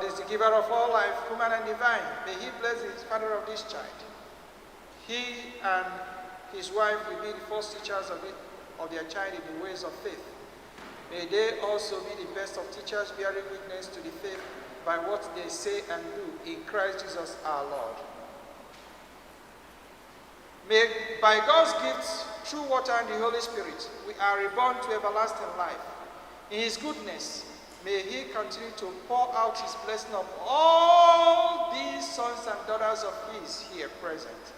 God is the giver of all life, human and divine. May he bless the father of this child. He and his wife will be the first teachers of their child in the ways of faith. May they also be the best of teachers, bearing witness to the faith by what they say and do in Christ Jesus our Lord. May, by God's gifts, through water and the Holy Spirit, we are reborn to everlasting life. In his goodness, may he continue to pour out his blessing on all these sons and daughters of his here present.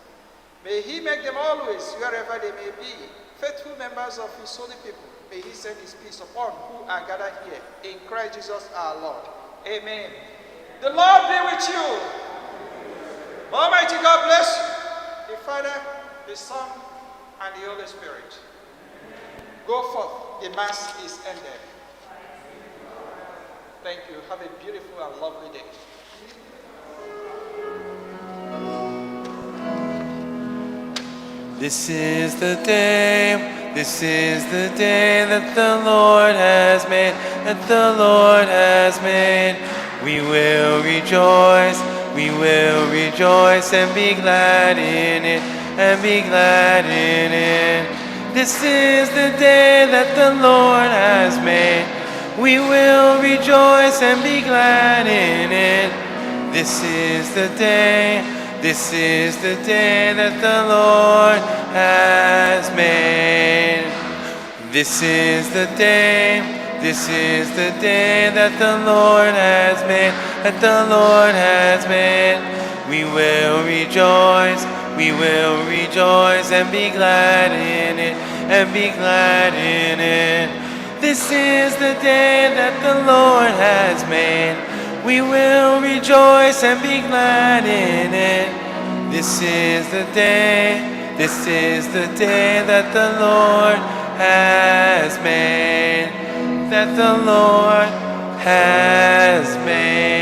May he make them always, wherever they may be, faithful members of his holy people. May he send his peace upon who are gathered here in Christ Jesus our Lord. Amen. The Lord be with you. Almighty God bless you, the Father, the Son, and the Holy Spirit. Go forth. The Mass is ended. Thank you. Have a beautiful and lovely day. This is the day, this is the day that the Lord has made, that the Lord has made. We will rejoice and be glad in it, and be glad in it. This is the day that the Lord has made. We will rejoice and be glad in it. This is the day, this is the day that the Lord has made. This is the day, this is the day that the Lord has made, that the Lord has made. We will rejoice and be glad in it, and be glad in it. This is the day that the Lord has made. We will rejoice and be glad in it. This is the day, this is the day that the Lord has made, that the Lord has made.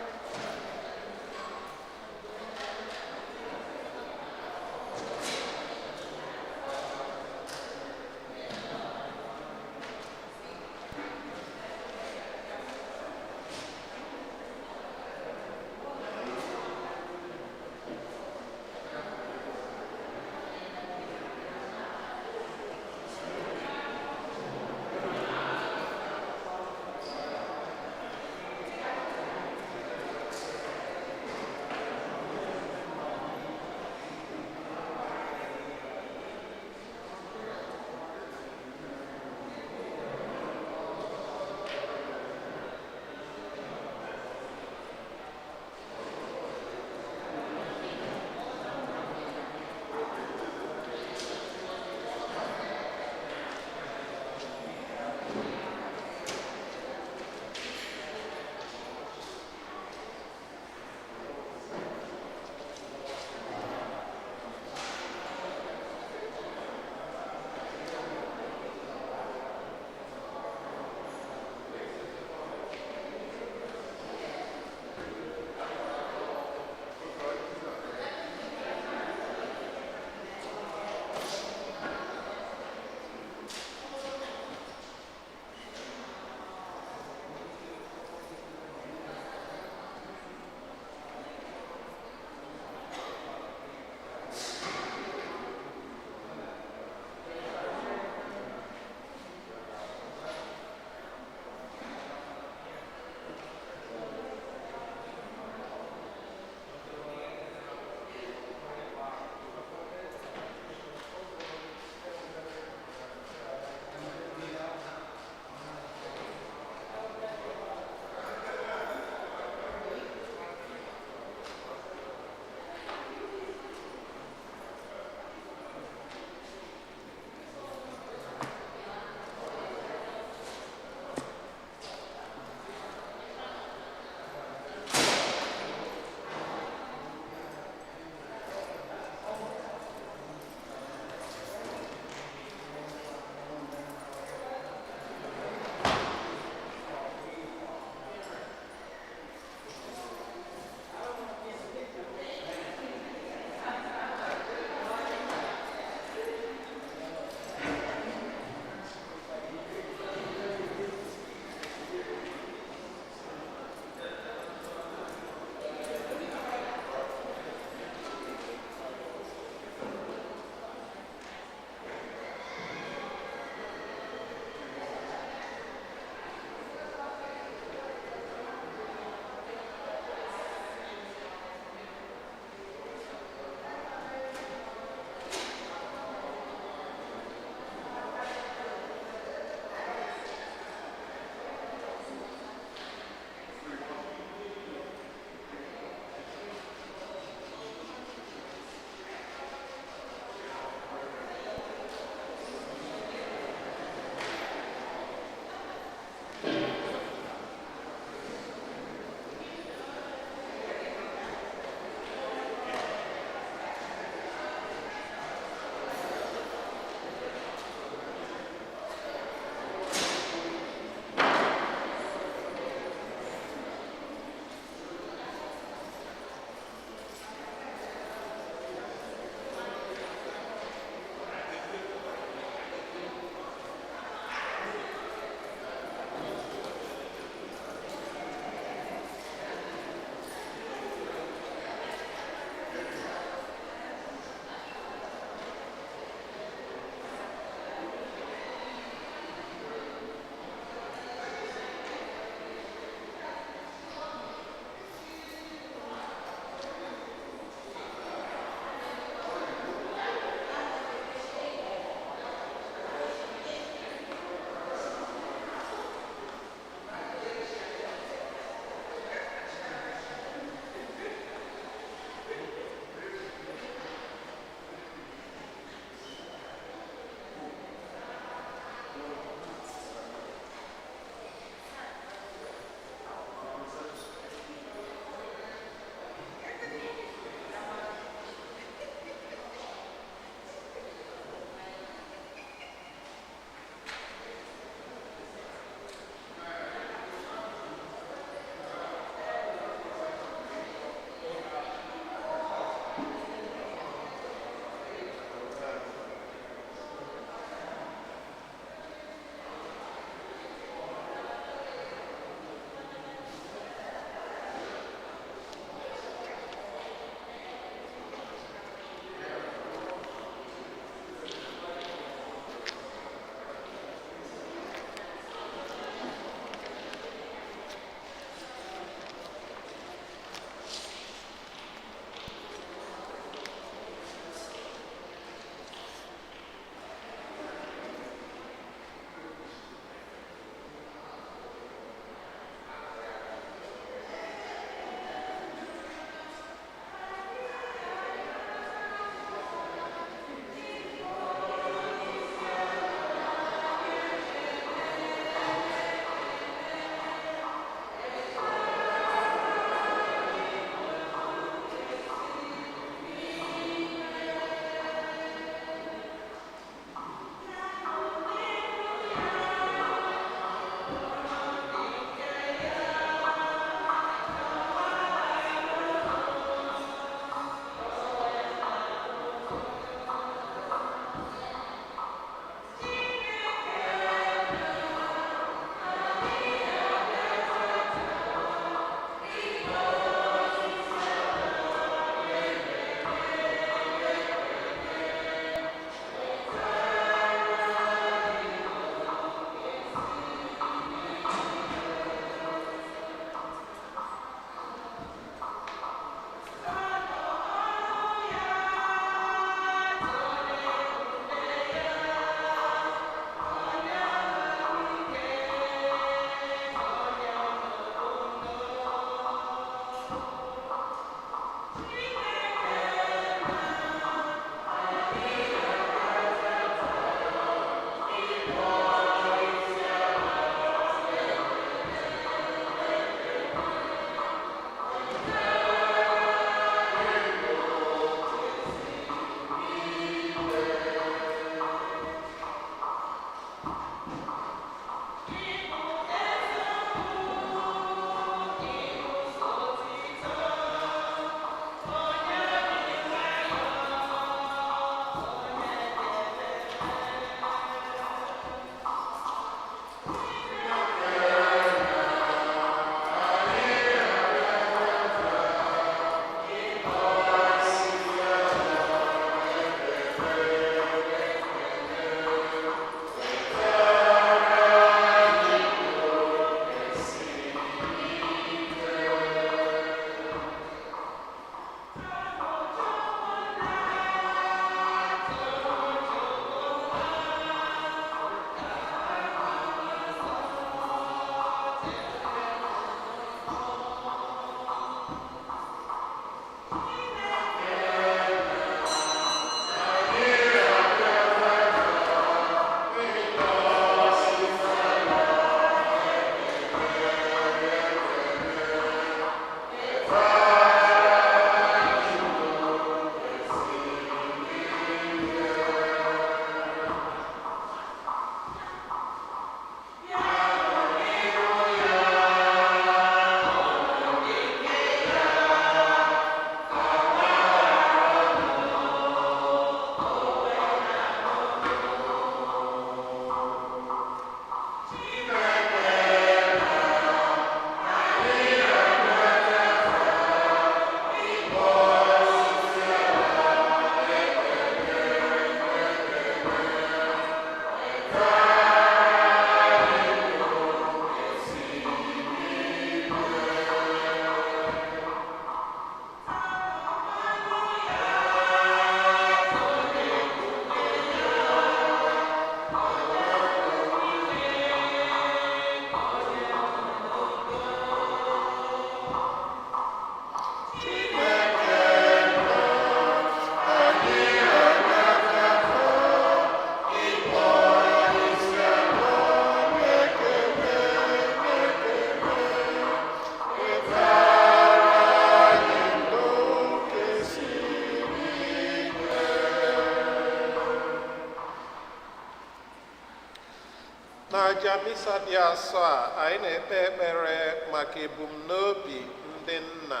N'aja misa dị asọ a, anyị na-ekpe ekpere maka ebumnobi ndị nna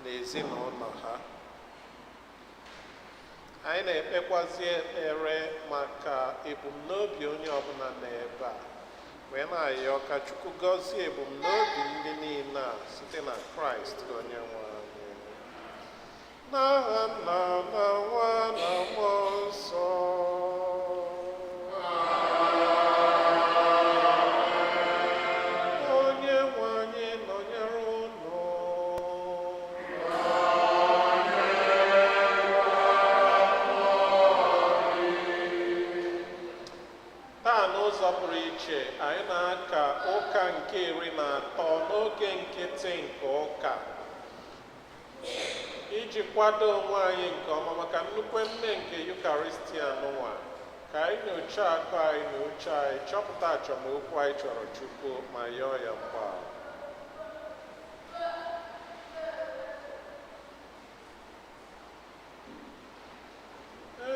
na ezinụlọ ha. Anyị na-ekpekwazi ekpere maka ebumnobi onye ọbụla n'ebe a, wee na-ayọ ka Chukwu gọzie ebumnobi ndị niile a site na Kraịst onye nwe anyị. N'aha Nna na Nwa na Mmụọ Nsọ. Onye nwe anyị nọnyere unu. Taa, n'ụzọ pụrụ iche, anyị na-aka ụka nke 13 n'oge nkịtị nke ụka iji kwado onwe anyị nke ọma maka nnukwu emume nke Yukaristia nụnwa. Ka anyị nyochaa akọ anyị na uche anyị, chọpụta achọmokwu anyị chọrọ Chukwu ma yọọ ya mgbaghara.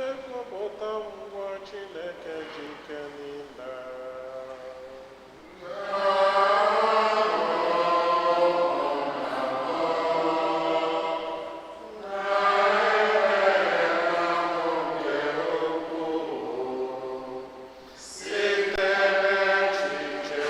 Ekwupụta ngwa Chineke ji ike niile. Site n'echiche.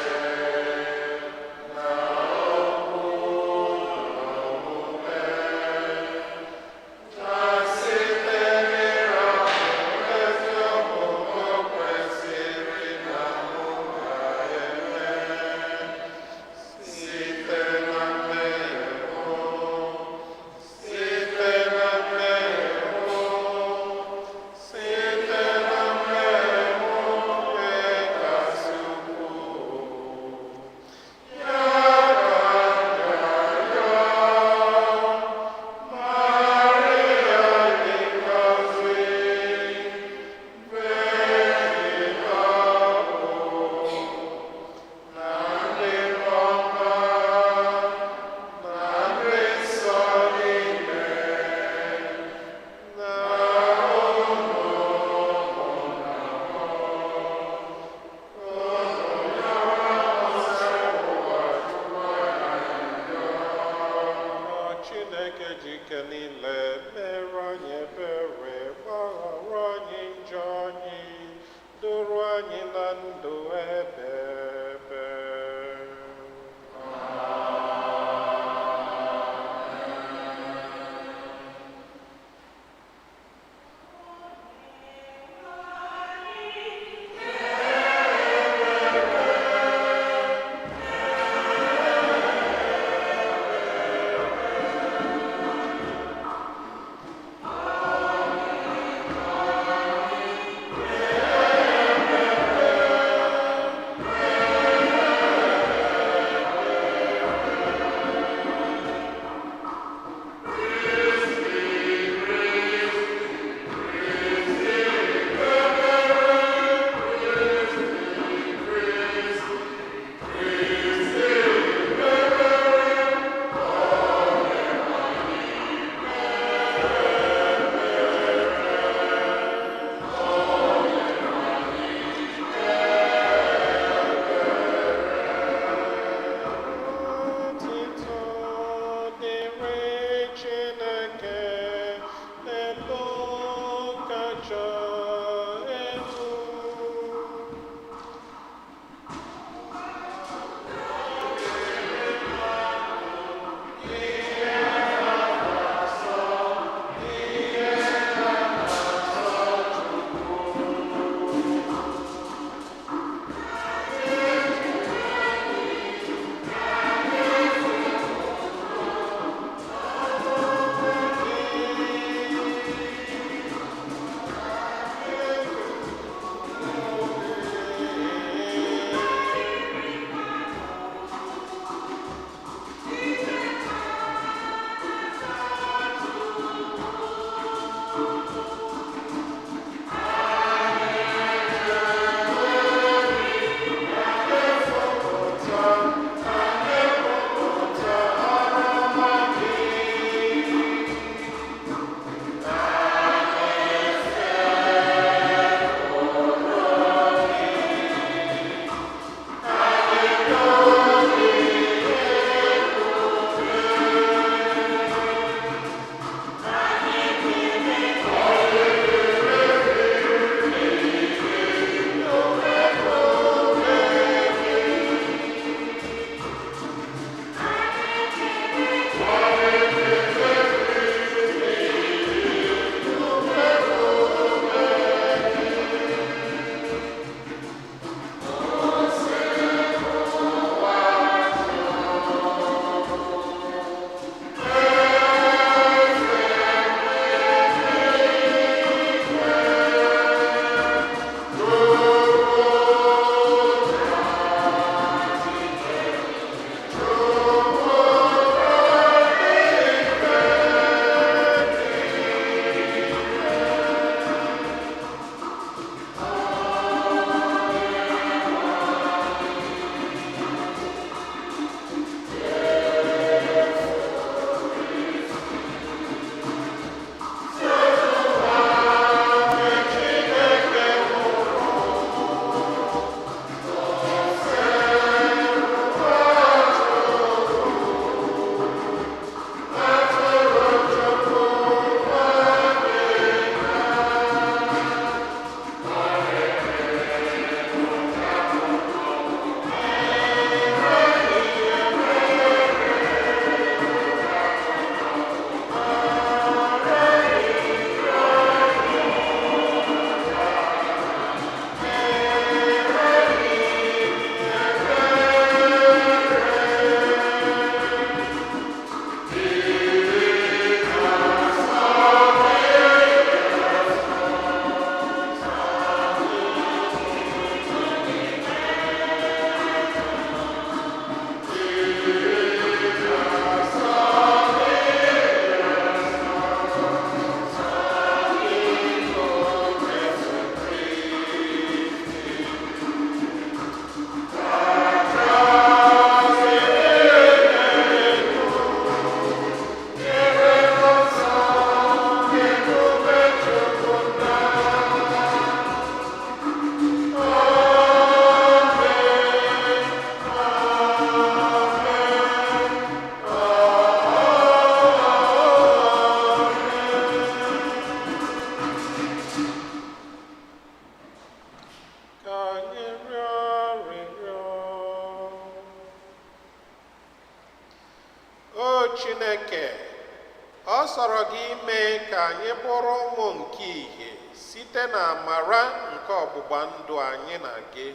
anyị bụrụ ụmụ nke ìhè site na amara nke ọgbụgba ndụ anyị na gị.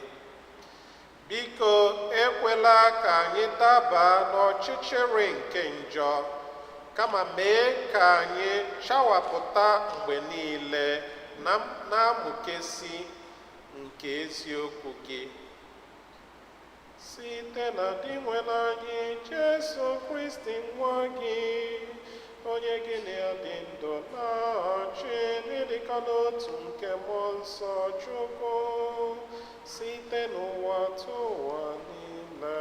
Biko ekwela ka anyị daba n'ọchịchịrị nke njọ, kama mee ka anyị chawapụta mgbe niile na na-amụkesi nke eziokwu gị. Site na Dinwenụ anyị Jesu Kristi nwa gị, onye gị na ya dị ndụ na-achị n'ịdịkọ n'otu nke Mmụọ Nsọ Chukwu, site n'ụwa tụ ụwa niile.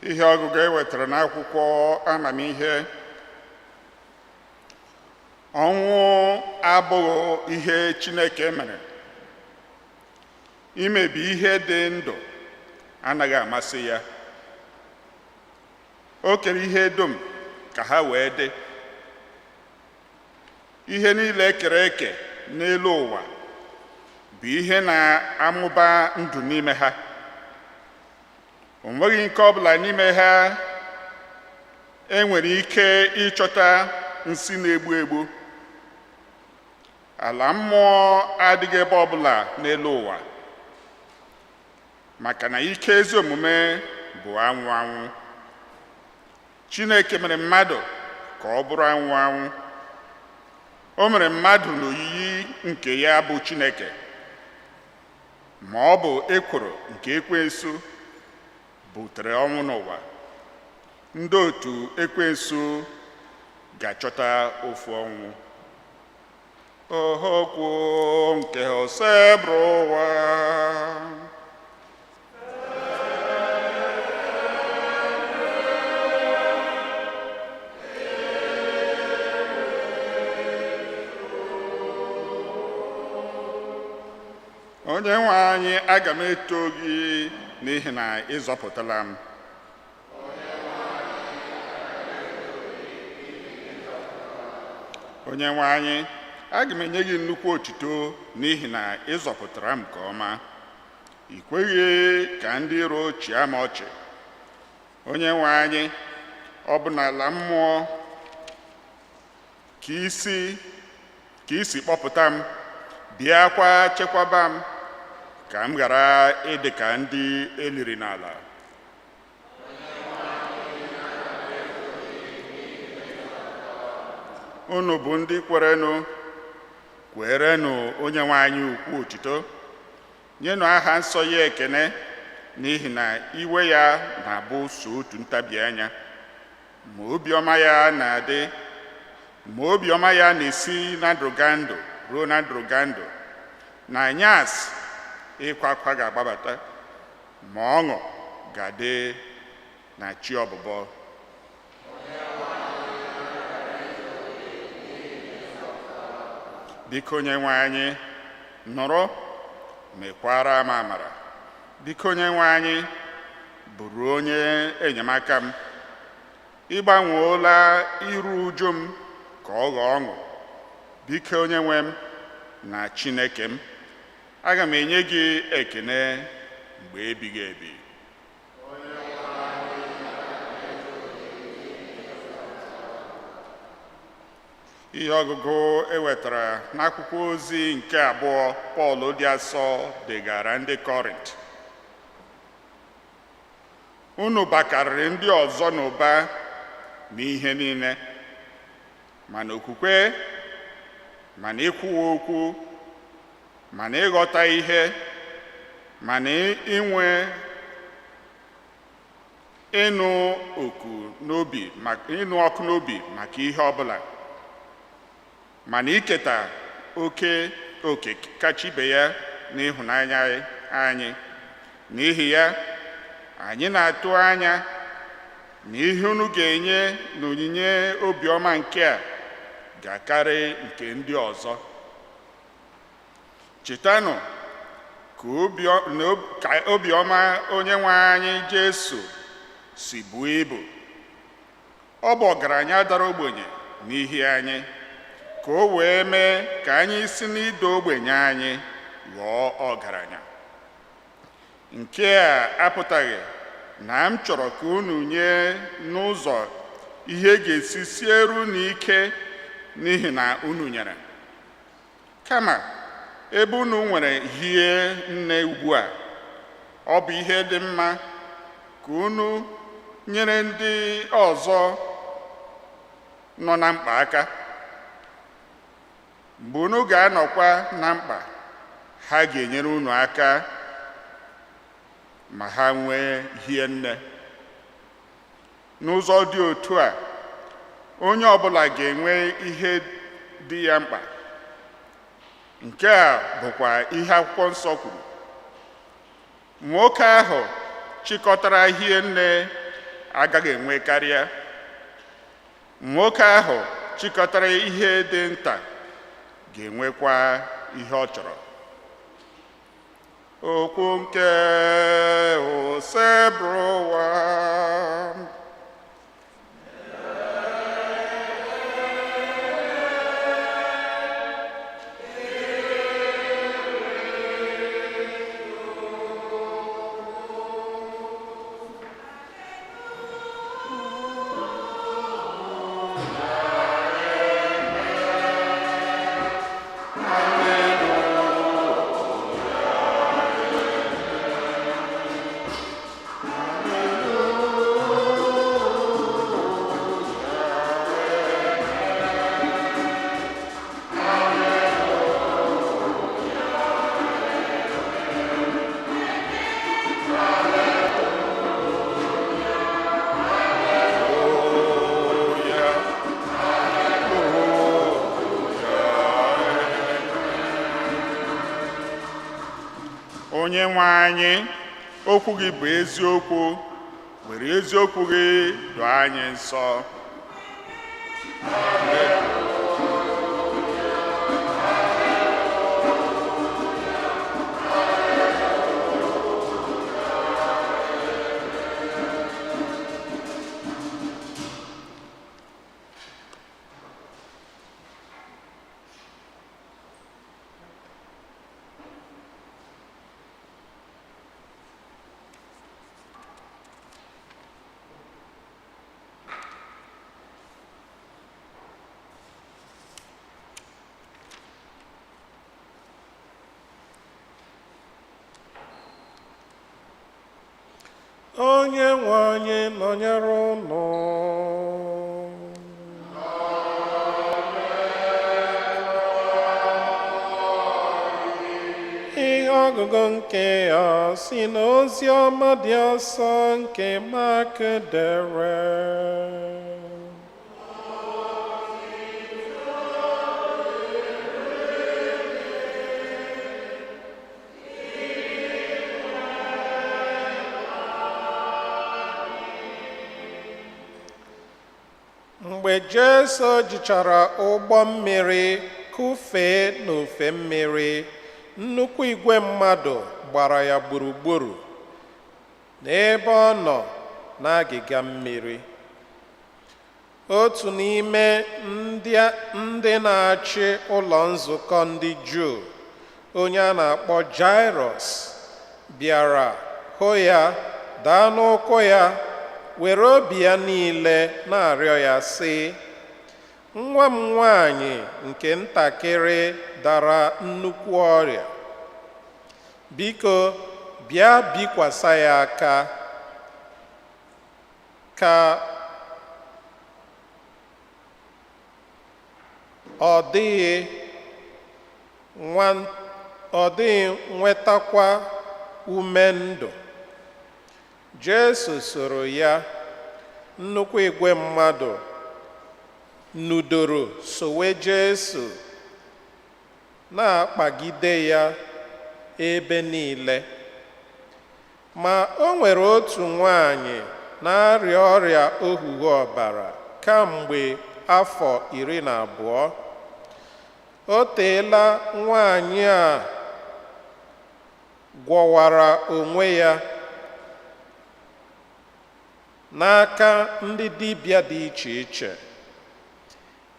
Ihe ọgụgụ e wetara n'akwụkwọ amamihe. Ọnwụ abụghị ihe Chineke mere. Imebi ihe dị ndụ anaghị amasị ya. O kere ihe dum ka ha wee dị. Ihe niile e kere eke n'elu ụwa bụ ihe na-amụba ndụ n'ime ha. O nweghị nke ọbụla n'ime ha e nwere ike ịchọta nsi na-egbu egbu. Ala mmụọ adịghị ebe ọbụla n'elu ụwa, maka na ike ezi omume bụ anwụ anwụ. Chineke mere mmadụ ka ọ bụrụ anwụ anwụ. O mere mmadụ n'oyiyi nke ya bụ Chineke, ma ọ bụ ekworo nke ekwensu butere ọnwụ n'ụwa. Ndị otu ekwensu ga-achọta ofu ọnwụ. Okwu nke Osebụrụwa. Onye nwe anyị, aga m eto gị n'ihi na ị zọpụtala m. Onye nwe anyị, aga m enye gị nnukwu otuto n'ihi na ị zọpụtara m nke ọma. I kweghị ka ndị iro chịa m ọchị. Onye nwe anyị, ọ bụ n'ala mmụọ ka isi kpọpụta m, bịakwa chekwaba m ka m ghara ịdị ka ndị eliri n'ala. Unu bụ ndị kwerenụ, kwerenụ Onye nwe anyị ukwu otuto. Nyenụ aha nsọ ya ekene, n'ihi na iwe ya na-abụ so otu ntabi anya, ma obiọma ya na-adị, ma obiọma ya na-esi na ndụgandụ ruo na ndụgandụ. Na anyasị ịkwa akwa ga-agbabata, ma ọṅụ ga-adị na chi ọbụbọ. Biko onye nwe anyị, nụrụ, mekwara m amara. Biko onye nwe anyị, bụrụ onye enyemaka m. Ị gbanweela iru uju m ka ọ ghọọ ọṅụ. Biko onye nwe m na Chineke m, aga m enye gị ekene mgbe ebighị ebi. Ihe ọgụgụ e wetara n'akwụkwọ ozi nke abụọ Pọl dị asọ degara ndị Kọrint. Unu bakarịrị ndị ọzọ n'ụba n'ihe niile, ma n'okwukwe, ma n'ịkwuwa okwu, ma n'ịghọta ihe, ma n'inwe ịnụ ọkụ n'obi ịnụ ọkụ n'obi maka ihe ọbụla, ma n'iketa oke oke kacha ibe ya n'ịhụnanya anyị. N'ihi ya, anyị na-atụ anya na ihe unu ga-enye n'onyinye obiọma nke a ga-akarị nke ndị ọzọ. Chetanụ Ka obiọma onye nwe anyị Jesu si buo ibu. Ọ bụ ọgaranya dara ogbenye n'ihi anyị, ka o wee mee ka anyị si n'ịda ogbenye anyị ghọọ ọgaranya. Nke a apụtaghị na m chọrọ ka unu nye n'ụzọ ihe ga-esi siere unu ike n'ihi na unu nyere. Kama ebe unu nwere hie nne ugbu a, ọ bụ ihe dị mma ka unu nyere ndị ọzọ nọ na mkpa aka. Mgbe unu ga-anọkwa na mkpa, ha ga-enyere unu aka ma ha nwee hie nne. N'ụzọ dị otu a, onye ọbụla ga-enwe ihe dị ya mkpa. Nke a bụkwa ihe akwụkwọ nsọ kwuru. Nwoke ahụ chịkọtara hie nne agaghị enwe karịa. Nwoke ahụ chịkọtara ihe dị nta ga-enwekwa ihe ọ chọrọ. Okwu nke Osebụrụwa. Onye nwe anyị, okwu gị bụ eziokwu, were eziokwu gị doo anyị nsọ. Onye nwe anyị nọnyere unu. Ihe ọgụgụ nke ya si n'ozi ọma dị asọ nke Mak dere. Mgbe Jesu jichara ụgbọ mmiri kụfee n'ofe mmiri, nnukwu igwe mmadụ gbara ya gburugburu n'ebe ọ nọ n'agịga mmiri. Otu n'ime ndị na-achị ụlọ nzukọ ndị Juu, onye a na-akpọ Jairọs, bịara hụ ya, daa n'ụkwụ ya, were obi ya niile na-arịọ ya sị, nwa m nwanyị nke ntakịrị dara nnukwu ọrịa. Biko bịa bikwasa ya aka ka ọ dịghị nwetakwa ume ndụ. Jesu soro ya, nnukwu igwe mmadụ nudoro sowe Jesu na-akpagide ya ebe niile. Ma o nwere otu nwanyị na-arịa ọrịa ohuhu ọbara kamgbe afọ 12. O teela nwanyị a Gwọwara onwe ya n'aka ndị dibịa dị iche iche.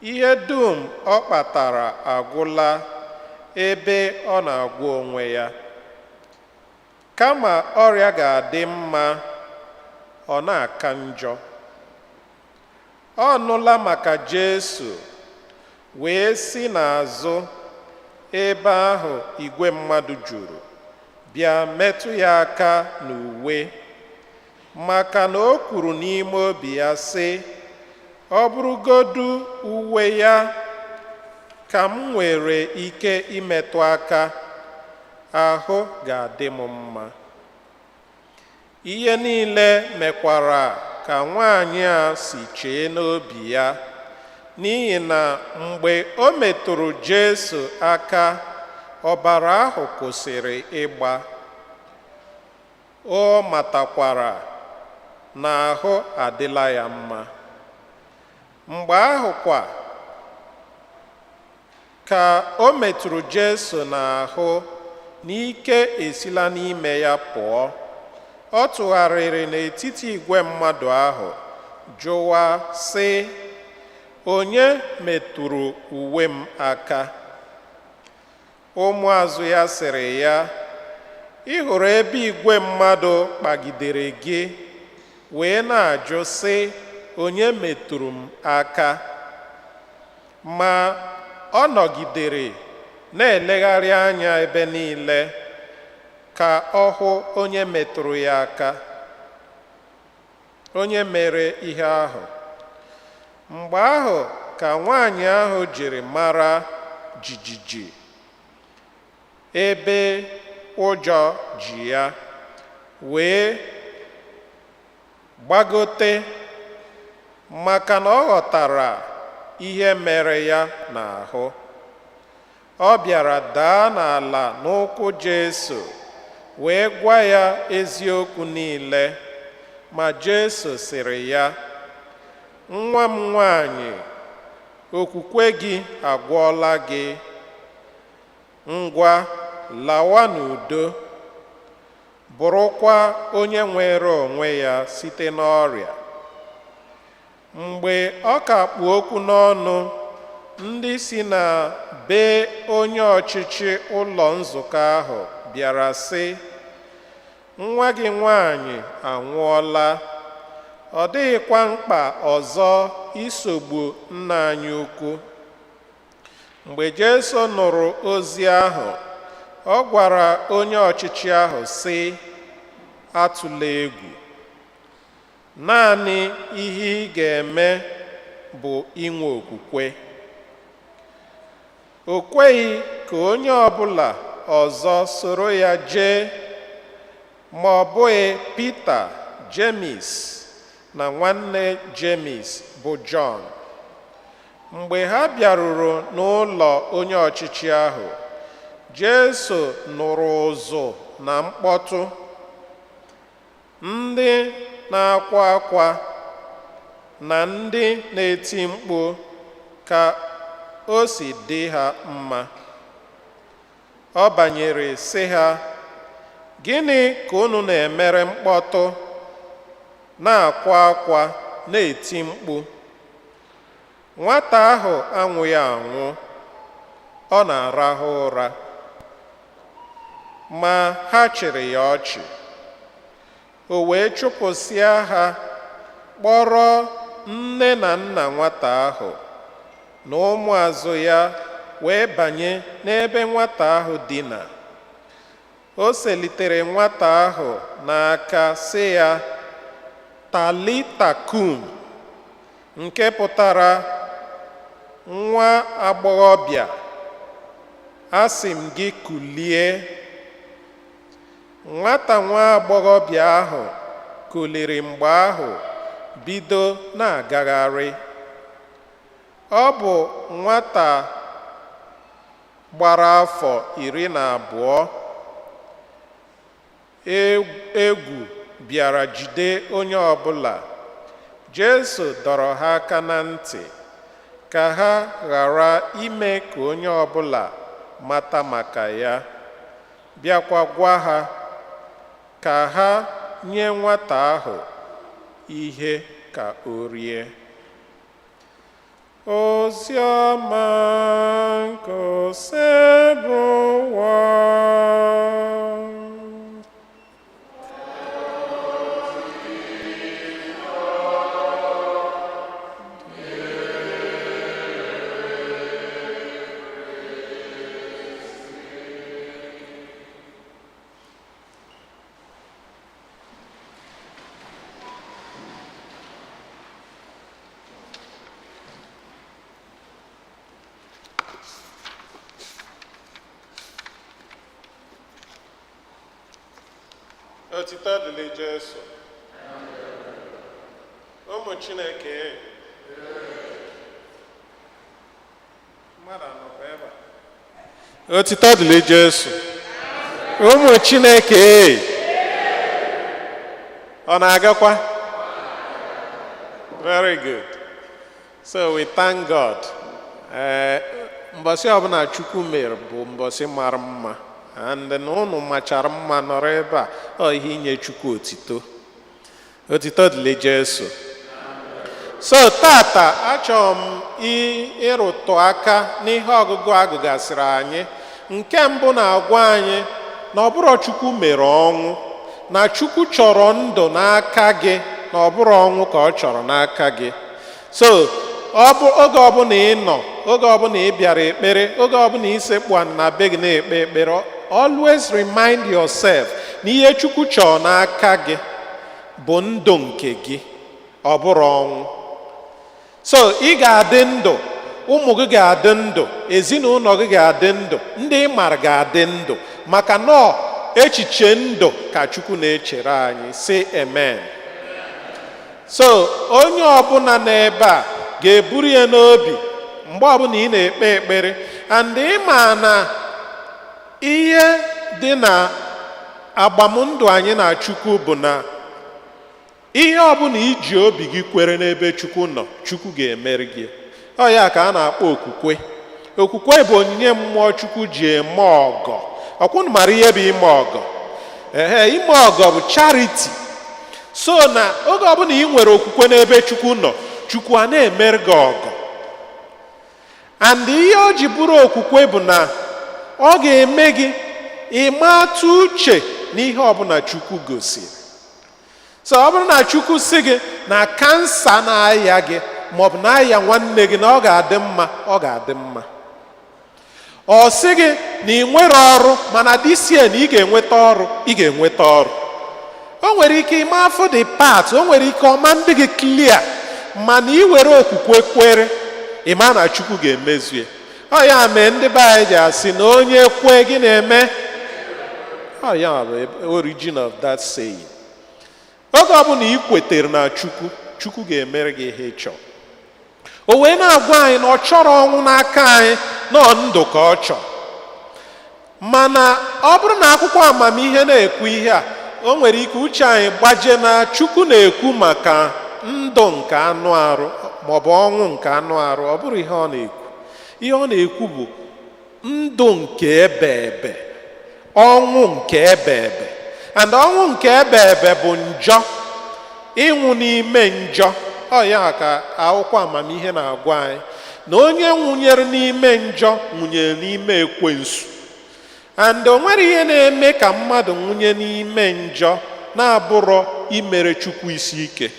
Ihe dum ọ kpatara agwụla ebe ọ na-agwọ onwe ya. Kama ọrịa ga-adị mma, ọ na-aka njọ. Ọ nụla maka Jesu wee si n'azụ ebe ahụ igwe mmadụ juru bịa metụ ya aka n'uwe, maka na o kwuru n'ime obi ya sị, ọ bụrụgodu uwe ya ka m nwere ike imetụ aka, ahụ ga-adị m mma. Ihe niile mekwara ka nwaanyị a si chee n'obi ya, n'ihi na mgbe o metụrụ Jesu aka, ọbara ahụ kwụsịrị ịgba. O matakwara na ahụ adịla ya mma. Mgbe ahụ kwa ka o metụrụ Jesu n'ahụ, n'ike esila n'ime ya pụọ. Ọ tụgharịrị n'etiti igwe mmadụ ahụ jụwa sị, onye metụrụ uwe m aka? Ụmụazụ ya sịrị ya, ị hụrụ ebe igwe mmadụ kpagidere gị wee na-ajụ sị, onye metụrụ m aka? Ma ọ nọgidere na-elegharị anya ebe niile ka ọ hụ onye metụrụ ya aka, onye mere ihe ahụ. Mgbe ahụ ka nwaanyị ahụ jiri mara jijiji ebe ụjọ ji ya, wee gbagote, maka na ọ ghọtara ihe mere ya n'ahụ. Ọ bịara daa n'ala n'ụkwụ Jesu wee gwa ya eziokwu niile. Ma Jesu sịrị ya, nwa m nwanyị, okwukwe gị agwọọla gị. Ngwa, lawa n'udo, bụrụkwa onye nwere onwe ya site n'ọrịa. Mgbe ọ ka kpụ okwu n'ọnụ, ndị si na be onye ọchịchị ụlọ nzukọ ahụ bịara sị, nwa gị nwanyị anwụọla, ọ dịghịkwa mkpa ọzọ isogbu nna anyị ukwu. Mgbe Jesu nụrụ ozi ahụ, ọ gwara onye ọchịchị ahụ sị, atụla egwu, naanị ihe ị ga-eme bụ inwe okwukwe. O kweghị ka onye ọbụla ọzọ soro ya jee, ma ọ bụghị Pita, Jemis na nwanne Jemis bụ Jọn. Mgbe ha bịaruru n'ụlọ onye ọchịchị ahụ, Jesu nụrụ ụzụ na mkpọtụ, ndị na-akwa akwa na ndị na-eti mkpu ka o si dị ha mma. Ọ banyere sị ha, gịnị ka unu na-emere mkpọtụ, na-akwa akwa, na-eti mkpu? Nwata ahụ anwụghị anwụ, ọ na-arahụ ụra. Ma ha chịrị ya ọchị. O wee chụpụsịa ha, kpọrọ nne na nna nwata ahụ na ụmụazụ ya wee banye n'ebe nwata ahụ dina. O selitere nwata ahụ n'aka sị ya, Talita kum, nke pụtara nwa agbọghọbịa, asị m gị kulie. Nwata nwa agbọghọbịa ahụ kuliri mgbe ahụ bido na-agagharị. Ọ bụ nwata gbara afọ 12. Egwu bịara jide onye ọbụla. Jesu dọrọ ha aka na ntị ka ha ghara ime ka onye ọbụla mata maka ya, bịakwa gwa ha Ka ha nye nwata ahụ ihe ka o rie. Oziọma nke Osebụwa. Otito dịrị Jesu. Ụmụ Chineke, mmadụ anọkwa ebe a? Otito dịrị Jesu. Ụmụ Chineke, ọ na-agakwa? Very good. So we thank God. Ee, mbọsị ọbụla Chukwu mere bụ mbọsị mara mma, and na unu machara mma nọrọ ebe a, ọ ihe inye Chukwu otito. Otito dịrị Jesu. So tata achọrọ m ịrụtụ aka n'ihe ọgụgụ agụgasịrị anyị. Nke mbụ na-agwa anyị na ọ bụrụ Chukwu mere ọnwụ, na Chukwu chọrọ ndụ n'aka gị, na ọ bụrụ ọnwụ ka ọ chọrọ n'aka gị. So ọ bụ oge ọbụla ị nọ, oge ọbụla ị bịara ekpere, oge ọbụla ị sekpu ana na be gị na-ekpe ekpere, always remind yourself na ihe Chukwu chọrọ n'aka gị bụ ndụ nke gị, ọ bụrụ ọnwụ. So ị ga-adị ndụ, ụmụ gị ga-adị ndụ, ezinụlọ gị ga-adị ndụ, ndị ị mara ga-adị ndụ, maka nọọ echiche ndụ ka Chukwu na-echere anyị. Say amen. So onye ọbụla n'ebe a ga-eburu ya n'obi mgbe ọbụla ị na-ekpe ekpere, and ị ma na ihe dị na agbamndụ anyị na Chukwu bụ na ihe ọbụla iji obi gị kwere n'ebe Chukwu nọ, Chukwu ga-emeri gị. Ọ ya ka a na-akpọ okwukwe. Okwukwe bụ onyinye mmụọ Chukwu ji eme ọgọ. Ọkwụnụ mara ihe bụ ime ọgọ? Ehe, ime ọgọ bụ charity. So na oge ọbụla ị nwere okwukwe n'ebe Chukwu nọ, Chukwu a na-emeri gị ọgọ. And ihe o ji bụrụ okwukwe bụ na ọ ga-eme gị ịmatụ uche n'ihe ọbụla Chukwu gosiri. So ọ bụrụ na Chukwu sị gị na kansa na-aya gị maọbụ na-aya nwanne gị, na ọ ga-adị mma, ọ ga-adị mma. Ọ sị gị na ị nwere ọrụ, mana this year na ị ga-enweta ọrụ, ị ga-enweta ọrụ. O nwere ike ime afọ the part, o nwere ike ọma ndị gị clear, mana ị were okwukwe kwere, ịma na Chukwu ga-emezu ya. Ọ ya mee ndị be anyị ji asị na onye kwe, gị na-eme. Ọ ya bụ origin of that saying. Oge ọbụla ị kwetere na Chukwu, Chukwu ga-emere gị ihe ị chọrọ. O wee na-agwa anyị na ọ chọrọ ọnwụ n'aka anyị, na ọ ndụ ka ọ chọrọ. Mana ọ bụrụ na akwụkwọ amamihe na-ekwu ihe a, o nwere ike uche anyị gbaje na Chukwu na-ekwu maka ndụ nke anụ arụ maọbụ ọnwụ nke anụ arụ. Ọ bụrụ ihe ọ na-ekwu, ihe ọ na-ekwu bụ ndụ nke ebe ebe, ọnwụ nke ebe ebe. And ọnwụ nke ebe ebe bụ njọ, ịnwụ n'ime njọ. Ọ ya ka akwụkwọ amamihe na-agwa anyị na onye nwụnyere n'ime njọ nwụnyere n'ime ekwensu. And o nwere ihe na-eme ka mmadụ nwụnye n'ime njọ na-abụrọ imere Chukwu isi ike.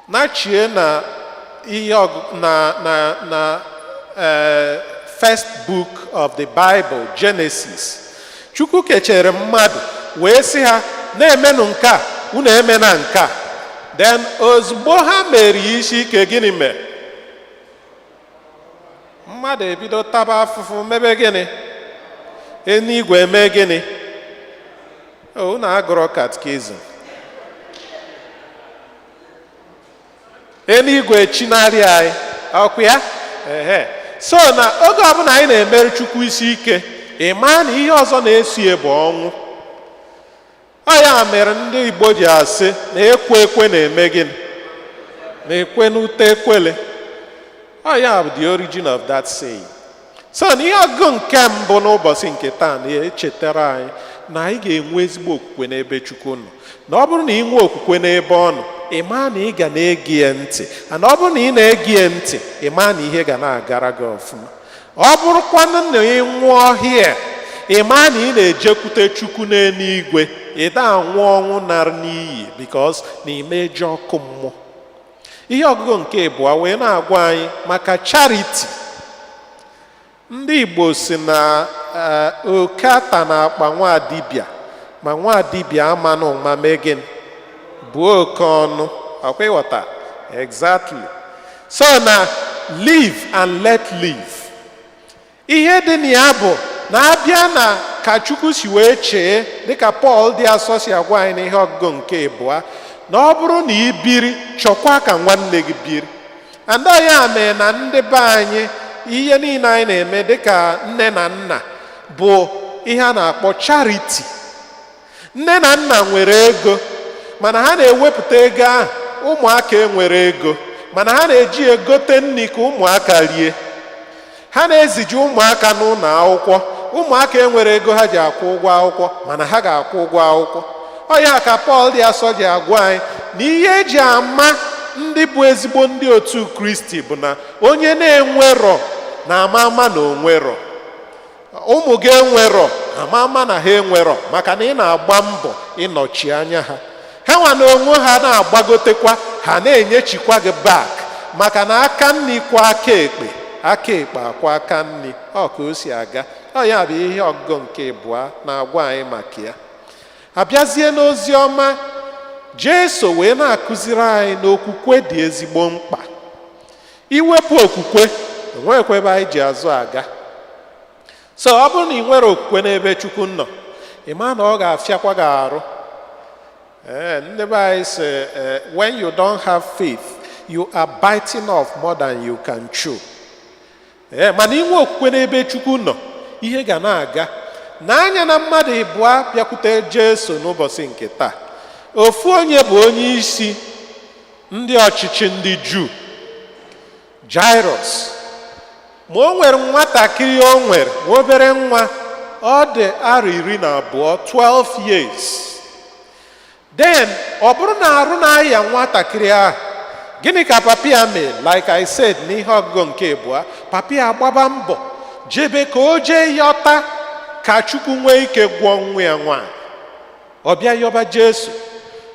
Nachie na ihe ọgụ na first book of the Bible, Genesis. Chukwu kechere mmadụ wee sị ha na-emenụ nke a, unu emena nke a. Then ozugbo ha mere isi ike, gịnị mere? Mmadụ ebido taba afụfụ. Mebe gịnị? Eluigwe eme gịnị? Unu agụrọ catechism? Eluigwe chinarị anyị ọkụ ya. Ehe, so na oge ọbụla anyị na-emere Chukwu isi ike, ị maa na ihe ọzọ na-eso ya bụ ọnwụ. Ọ ya mere ndị Igbo ji asị na ekwe ekwe na-eme gịnị? Na-ekwe n'ute ekwele. Ọ ya bụ the origin of that saying. So na ihe ọgụgụ nke mbụ n'ụbọchị nke taa na-echetara anyị Na anyị ga-enwe ezigbo okwukwe n'ebe Chukwu nọ, na ọ bụrụ na ị nwee okwukwe n'ebe ọ nọ, ị maa na ị ga na-ege ya ntị, na ọ bụrụ na ị na-ege ya ntị, ị maa na ihe ga na-agara gị ọfụma. Ọ bụrụkwanụ na ị nwụọ hie, ị maa na ị na-ejekwute Chukwu n'eluigwe, ị da anwụ ọnwụ nara n'iyi, because na imeje ọkụ mmụọ. Ihe ọgụgụ nke abụọ wee na-agwa anyị maka charity. Ndị Igbo si na oke ata na akpa nwa dibịa, ma nwa dibịa amanụ ma mee gịnị buo oke ọnụ. Ọkwa ịghọta? Exactly. So na live and let live. Ihe dị na ya bụ na abịa na ka Chukwu si wee chee, dịka Pọl dị asọ si agwa anyị n'ihe ọgụgụ nke abụọ, na ọ bụrụ na ị biri, chọkwa ka nwanne gị biri. And ya mee na ndị be anyị, ihe niile anyị na-eme dịka nne na nna bụ ihe a na-akpọ charity. Nne na nna nwere ego, mana ha na-ewepụta ego ahụ. Ụmụaka enwere ego, mana ha na-eji egote nri ka ụmụaka rie. Ha na-eziji ụmụaka n'ụlọ akwụkwọ. Ụmụaka enwere ego ha ji akwụ ụgwọ akwụkwọ, mana ha ga-akwụ ụgwọ akwụkwọ. Ọ ya ka Pọl dị asọ ji agwa anyị na ihe eji ama ndị bụ ezigbo ndị otu Kristi bụ na onye na-enwerọ na ama ama na onwerọ. Ụmụ gị enwerọ, ama ama na ha enwerọ, maka na ị na-agba mbọ ịnọchi anya ha. Ha nwa na onwe ha na-agbagotekwa, ha na-enyechikwa gị back, maka na aka nri kwa aka ekpe, aka ekpe akwa aka nri. Ọ ka o si aga. Ọ ya bụ ihe ọgụgụ nke abụọ na-agwa anyị maka ya. Abịazie n'ozi ọma, Jesu wee na-akụziri anyị na okwukwe dị ezigbo mkpa. Iwepụ okwukwe, enweghịkwa ebe anyị ji azụ aga. So ọ bụrụ na ị nwere okwukwe n'ebe Chukwu nọ, ị ma na ọ ga-afịakwa gị arụ. Ee, ndị be anyị sị, when you don't have faith, you are biting off more than you can chew. Ee, mana inwe okwukwe n'ebe Chukwu nọ, ihe ga na-aga n'anya. Na mmadụ ịbụọ bịakwute Jesu n'ụbọchị nke taa, ofu onye bụ onye isi ndị ọchịchị ndị Juu, Jairus. Ma o nwere nwatakịrị, o nwere nwa obere nwa, ọ dị arọ 12, 12 years. Then ọ bụrụ na arụ na-aya nwatakịrị ahụ, gịnị ka papa ya mee? Like I said n'ihe ọgụgụ nke abụọ, papa ya agbaba mbọ jebe ka o jee yọta ka Chukwu nwee ike gwọọ nwa ya nwaanyị. Ọ bịa yọba Jesu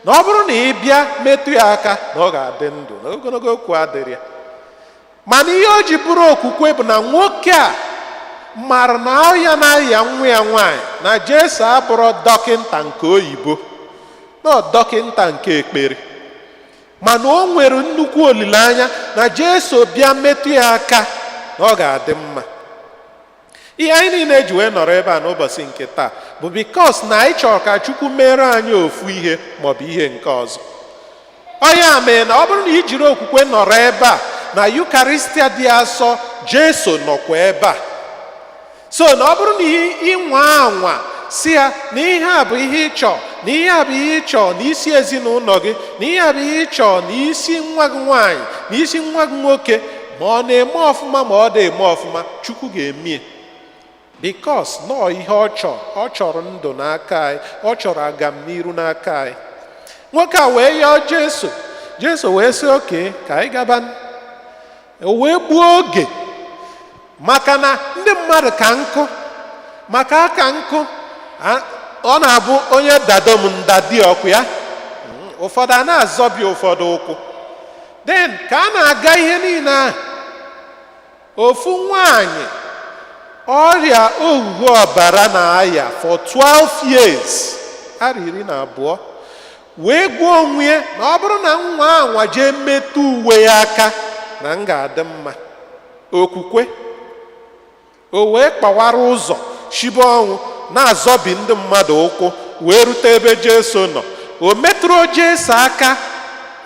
na ọ bụrụ na ị bịa metụ ya aka, na ọ ga-adị ndụ, na ogologo okwu adịrị ya. Mana ihe o ji bụrụ okwukwe bụ na nwoke a mara na ọya na-aya nwa ya nwaanyị, na Jesu abụrụ dọkịnta nke oyibo, na dọkịnta nke ekpere. Mana o nwere nnukwu olileanya na Jesu bịa metụ ya aka, na ọ ga-adị mma. Ihe anyị niile ji wee nọrọ ebe a n'ụbọchị nke taa bụ because na anyị chọrọ ka Chukwu mere anyị ofu ihe maọbụ ihe nke ọzọ. Ọ ya mee na ọ bụrụ na ị jiri okwukwe nọrọ ebe a na Yukaristia dị asọ, Jesu nọkwa ebe a. So na ọ bụrụ na ịnwa anwa si ya na ihe a bụ ihe ịchọ, na ihe a bụ ihe ịchọ na isi ezinụlọ gị, na ihe a bụ ihe ịchọ na isi nwa gị nwaanyị, na isi nwa gị nwoke, ma ọ na-eme ọfụma ma ọ na-eme ọfụma, Chukwu ga-emie, because nọọ ihe ọ chọrọ. Ọ chọrọ ndụ n'aka anyị, ọ chọrọ agamniru n'aka anyị. Nwoke a wee yọọ Jesu. Jesu wee sị, "Okay, ka anyị gaba." O wee gbuo oge, maka na ndị mmadụ ka nkụ, maka aka nkụ ọ na-abụ onye dado m ndadi ọkụ ya. Ụfọdụ a na-azọbi ụfọdụ ụkwụ. Then ka a na-aga ihe niile ahụ, ofu nwanyị ọrịa ohuhu ọbara na-aya for 12 years, arọ 12, wee gbuo onwe ya na ọ bụrụ na nwa anwa jee metụ uwe ya aka, na m ga-adị mma. Okwukwe. O wee kpawara ụzọ shibe ọnwụ, na-azọbi ndị mmadụ ụkwụ, wee rute ebe Jesu nọ. O metụrụ Jesu aka,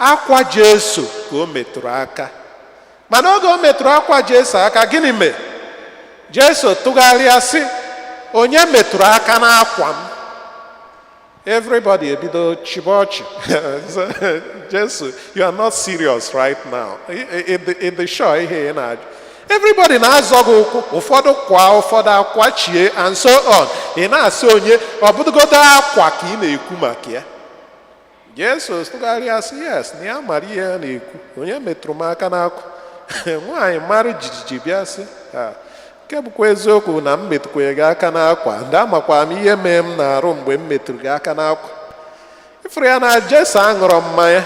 akwa Jesu ka o metụrụ aka. Mana oge o metụrụ akwa Jesu aka, gịnị mee? Jesu tụgharịa sị, "Onye metụrụ aka n'akwa m?" Everybody ebido chibe ọchị. "Jesu, you are not serious right now. In the sure ihe ị na-ajụ." Everybody na-azọ gị ụkwụ, ụfọdụ kwa, ụfọdụ akwachie, and so on. Ị na-asị onye ọ bụdụgodo akwa ka ị na-ekwu maka ya. Jesu tụgharịa sị, yes, na ya mara ihe ya na-ekwu. Onye metụrụ m aka n'akwa? Nwaanyị mara jijiji bịa sị, "Ah, nke bụkwa eziokwu na m metụkwara gị aka n'akwa, ndị amakwa m ihe mee m na-arụ mgbe m metụrụ gị aka n'akwa." Ifuru ya na Jesu aṅụrọ mmanya,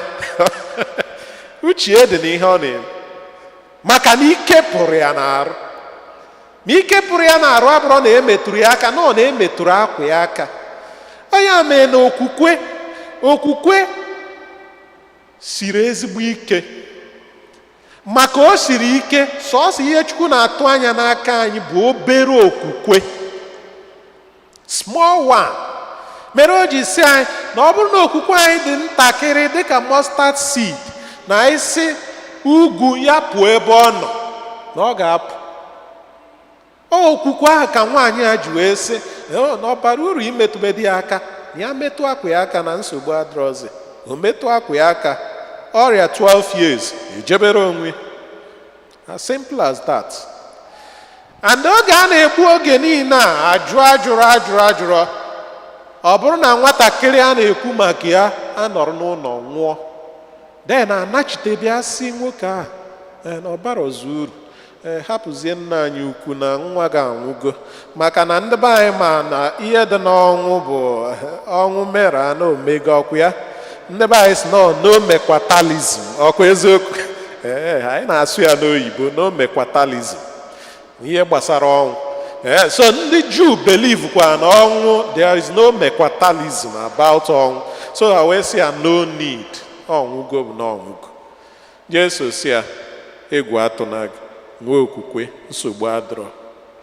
uche dị n'ihe ọ na-eme, maka na ike pụrụ ya n'arụ. Ma ike pụrụ ya n'arụ abụrụ na emetụrụ ya aka, na ọ na-emetụrụ akwa ya aka. Onye mee na okwukwe siri ezigbo ike, maka o siri ike. Sọọsọ ihe Chukwu na-atụ anya n'aka anyị bụ obere okwukwe, small one. Mere o ji si anyị na ọ bụrụ na okwukwe anyị dị ntakịrị dịka mustard seed, na anyị si ugwu ya pụọ ebe ọ nọ, na ọ ga-apụ. Okwukwe ahụ ka nwaanyị a ji wee sị na ọ bara uru imetụbedi ya aka, na ya metụ akwa ya aka na nsogbu adịrọzi. O metụ akwa ya aka, ọrịa 12 years ejebere onwe. As simple as that. And oge a na-egbu oge niile a ajụ ajụrụ ajụrụ ajụrụ, ọ bụrụ na nwatakịrị a na-ekwu maka ya anọrọ n'ụlọ nwụọ, then anachite bịa si nwoke ahụ, "Ee, na ọ bara ọzọ uru, ee, hapụzie nna anyị ukwu na nwa gị anwụgo," maka na ndị be anyị ma na ihe dị n'ọnwụ bụ ọnwụ mere na omego ọkụ ya. Ndị be anyị si nọ no mekwatalism, ọkwa eziokwu? Ee, anyị na-asụ ya n'oyibo, no mekwatalism, ihe gbasara ọnwụ. Ee, so ndị Juu believe kwa na ọnwụ, there is no mekwatalism about ọnwụ. So ha wee sị ya, no need, ọnwụgo bụ na ọnwụgo. Jesu si ya, egwu atụna gị, nwee okwukwe, nsogbu adịrọ.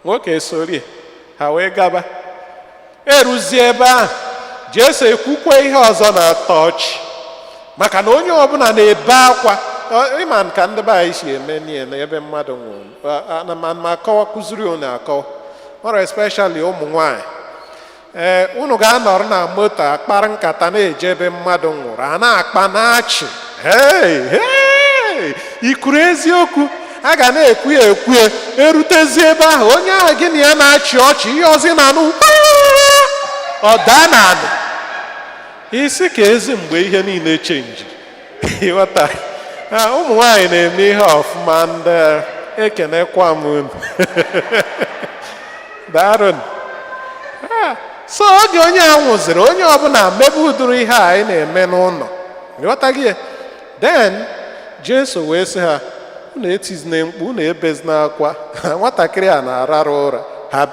Nwoke sorie ha wee gaba. Eruzie ebe ahụ, Jesu ekwukwe ihe ọzọ na-atọ ọchị, maka na onye ọbụla na-ebe akwa. Ịma ka ndị be anyị si eme nie na ebe mmadụ nwụrụ, ana m akọwa, kụziri unu akọwa ọrụ, especially ụmụ nwanyị. Ee, unu ga-anọrọ na moto akpara nkata na-eje ebe mmadụ nwụrụ, a na-akpa na-achị, hey, hey, ikwuru eziokwu, a ga na-ekwu ya ekwu ya. Erutezi ebe ahụ, onye ahụ gị na ya na-achị ọchị, ihe ọzọ ị na-anụ, ọ daa n'ala isi ka ezi mgbe ihe niile change. Ịghọta? Ụmụ nwanyị na-eme ihe ọfụma. Ndị ekenekwa m unu, daarụ. So oge onye a nwụziri, onye ọbụla mebe ụdịrị ihe a anyị na-eme n'ụlọ, ịghọta gị? Then Jesu wee sị ha, unu etizina mkpu, unu ebezina akwa, nwatakịrị a na-ararụ ụra. Ha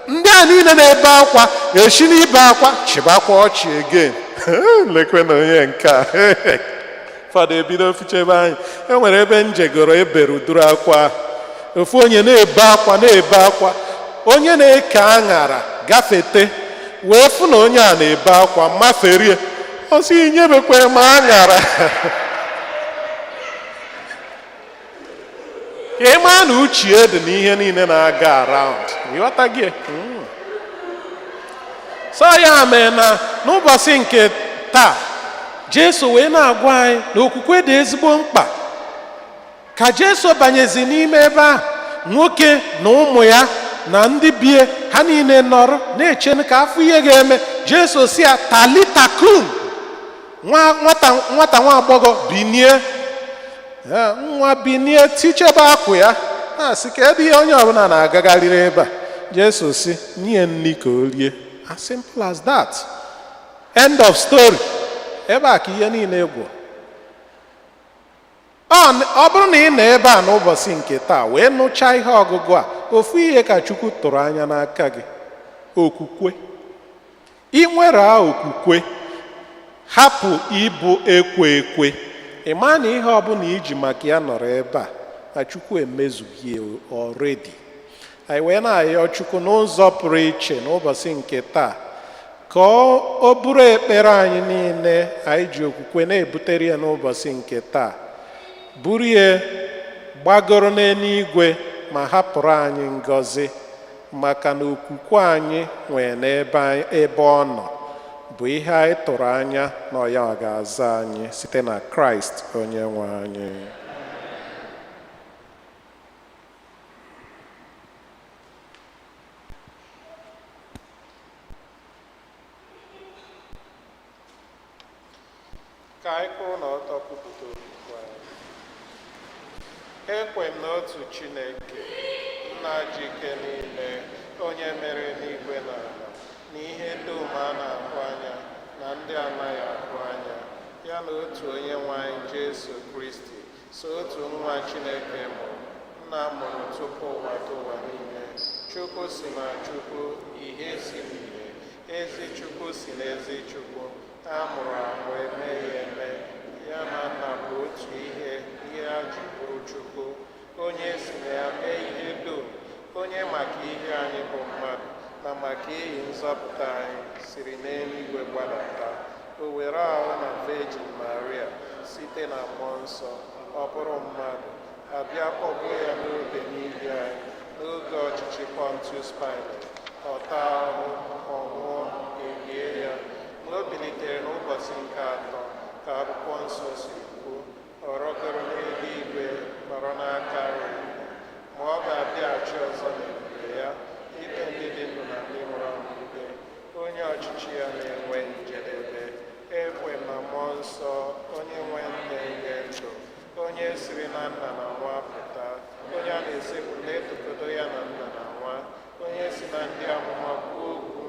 ndị a niile na-ebe akwa esi n'ibe akwa chịbakwa ọchị again. Lekwe na onye nke a, fọdụ ebido fichebe anyị. E nwere ebe njegoro ebere uduru akwa, ofu onye na-ebe akwa, na-ebe akwa. Onye na-eke aṅara gafete wee fụ na onye a na-ebe akwa, maferie ọsị, inyebekwa m aṅara. Ka ị maa na uchie dị n'ihe niile na-aga around, ịghọta gị? So ya mee na n'ụbọchị nke taa, Jesu wee na-agwa anyị na okwukwe dị ezigbo mkpa. Ka Jesu banyezi n'ime ebe ahụ, nwoke na ụmụ ya na ndị bie ha niile nọrọ na-eche ka afọ ihe ga-eme. Jesu si ya, talita kum, nwa nwata, nwata nwa agbọghọ, binie. Ee, nwa binie, tichebe akwa ya, na-asị ka ebe ihe onye ọbụla na-agagharịrị ebe a. Jesu si nye nri ka o rie. As simple as that, end of story. Ebe a ka ihe niile gwụ. Ọ bụrụ na ị nọ ebe a n'ụbọchị nke taa wee nụchaa ihe ọgụgụ a, ofu ihe ka Chukwu tụrụ anya n'aka gị: okwukwe. Ị nwere okwukwe, hapụ ịbụ ekwe ekwe. Ị maa na ihe ọbụla iji maka ya nọrọ ebe a, na Chukwu emezughị already. Anyị wee na-ayọ Chukwu n'ụzọ pụrụ iche n'ụbọchị nke taa ka o bụrụ ekpere anyị niile anyị ji okwukwe na-ebutere ya n'ụbọchị nke taa, buru ya gbagoro n'eluigwe ma hapụrụ anyị ngọzi, maka na okwukwe anyị nwee n'ebe ebe ọ nọ bụ ihe anyị tụrụ anya na ọ ya ga-aza anyị, site na Kraịst onye nwe anyị. Ka anyị kwụrụ n'ọtọ kwupụta okwukwe anyị. Ekwe m n'otu Chineke, Nna ji ike niile, onye mere n'igwe na ala, na ihe dum a na-ahụ anya na ndị anaghị ahụ anya, ya na otu onye nwe anyị Jesu Kristi, so otu nwa Chineke mụrụ, Nna mụrụ tupu ụwa dị ụwa niile, Chukwu si na Chukwu, ihe si n'ihe, ezi Chukwu si n'ezi Chukwu, a mụrụ amụ emeghị eme, ya na nna bụ otu ihe, ihe a ji bụrụ Chukwu, onye si na ya mee ihe dum, onye maka ihe anyị bụ mmadụ na maka ihi nzọpụta anyị siri n'eluigwe gbadata, o were ahụ na Virgin Maria site na mmụọ nsọ, ọ bụrụ mmadụ, abịa kpọgbuo ya n'obe n'ihi anyị n'oge ọchịchị Pontius Pilate, ọ taa ahụhụ, ọ nwụọ, elie ya, ma o bilitere n'ụbọchị nke atọ ka akwụkwọ nsọ si kwuo, ọ rọgoro n'eluigwe nọrọ n'aka nri nna, ma ọ ga-abịaghachi ọzọ n'ebube ya ikpe ndị dị ndụ na ndị nwụrụ anwụ ikpe, onye ọchịchị ya na-enwe njedebe. Ekwe m na mmụọ nsọ, onye nwe na-enye ndụ, onye siri na nna na nwa pụta, onye a na-esekpu na-etokodo ya na nna na nwa, onye si na ndị amụma kwuo okwu.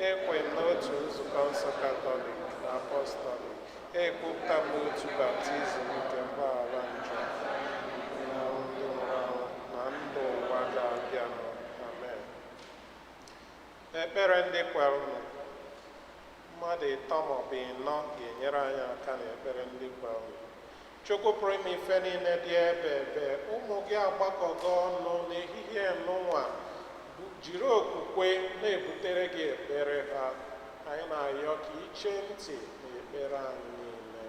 Ekwe m n'otu nzukọ nsọ Katọlik na Apọstọlik, ekwupụta m n'otu baptizim nke mgbaghara njọ na ndị nwụrụ anwụ na ndụ ụwa ga-abịanụ. Amen. Ekpere ndị kwerenụ. Mmadụ ịtọ maọbụ ịnọ ga-enyere anyị aka n'ekpere ndị kwerenụ. Chukwu pụrụ ime ife niile dị ebe ebe, ụmụ gị agbakọgo ọnụ n'ehihie nụnwa, jiri okwukwe na-ebutere gị ekpere ha. Anyị na-ayọ ka iche ntị n'ekpere anyị niile.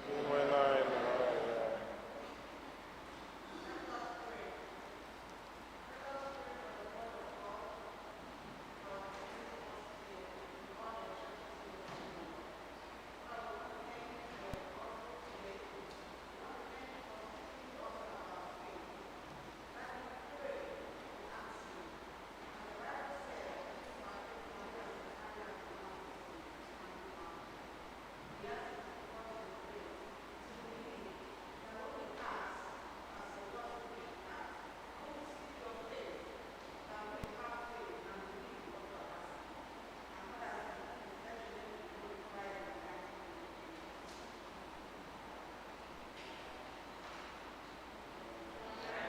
Onyenwe anyị nụrụ arịrịọ anyị.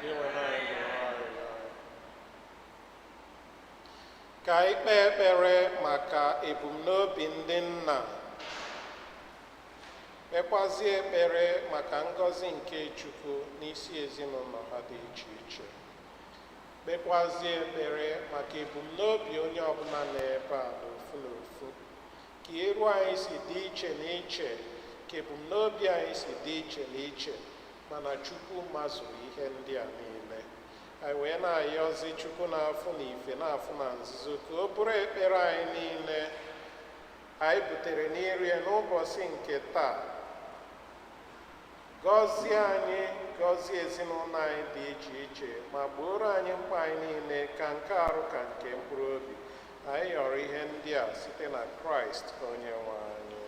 Onyenwe anyị nụrụ arịrịọ anyị. Ka anyị kpee ekpere maka ebumnobi ndị nna, kpekwazie ekpere maka ngọzi nke Chukwu n'isi ezinụlọ ha dị iche iche, kpekwazie ekpere maka ebumnobi onye ọbụla nọ ebe a n'ofu n'ofu, ka iru anyị si dị iche na iche, ka ebumnobi anyị si dị iche na iche, mana Chukwu mazuru ihe ndị a niile. Anyị wee na-ayọzi Chukwu na-afụ na ife na-afụ na nzuzo ka o bụrụ ekpere anyị niile anyị butere n'iru ya n'ụbọchị nke taa. Gọzie anyị Gọzie ezinụlọ anyị dị iche iche ma gbooro anyị mkpa anyị niile, ka nke arụ ka nke mkpụrụ obi. Anyị yọrọ ihe ndị a site na Kraịst onye nwe anyị.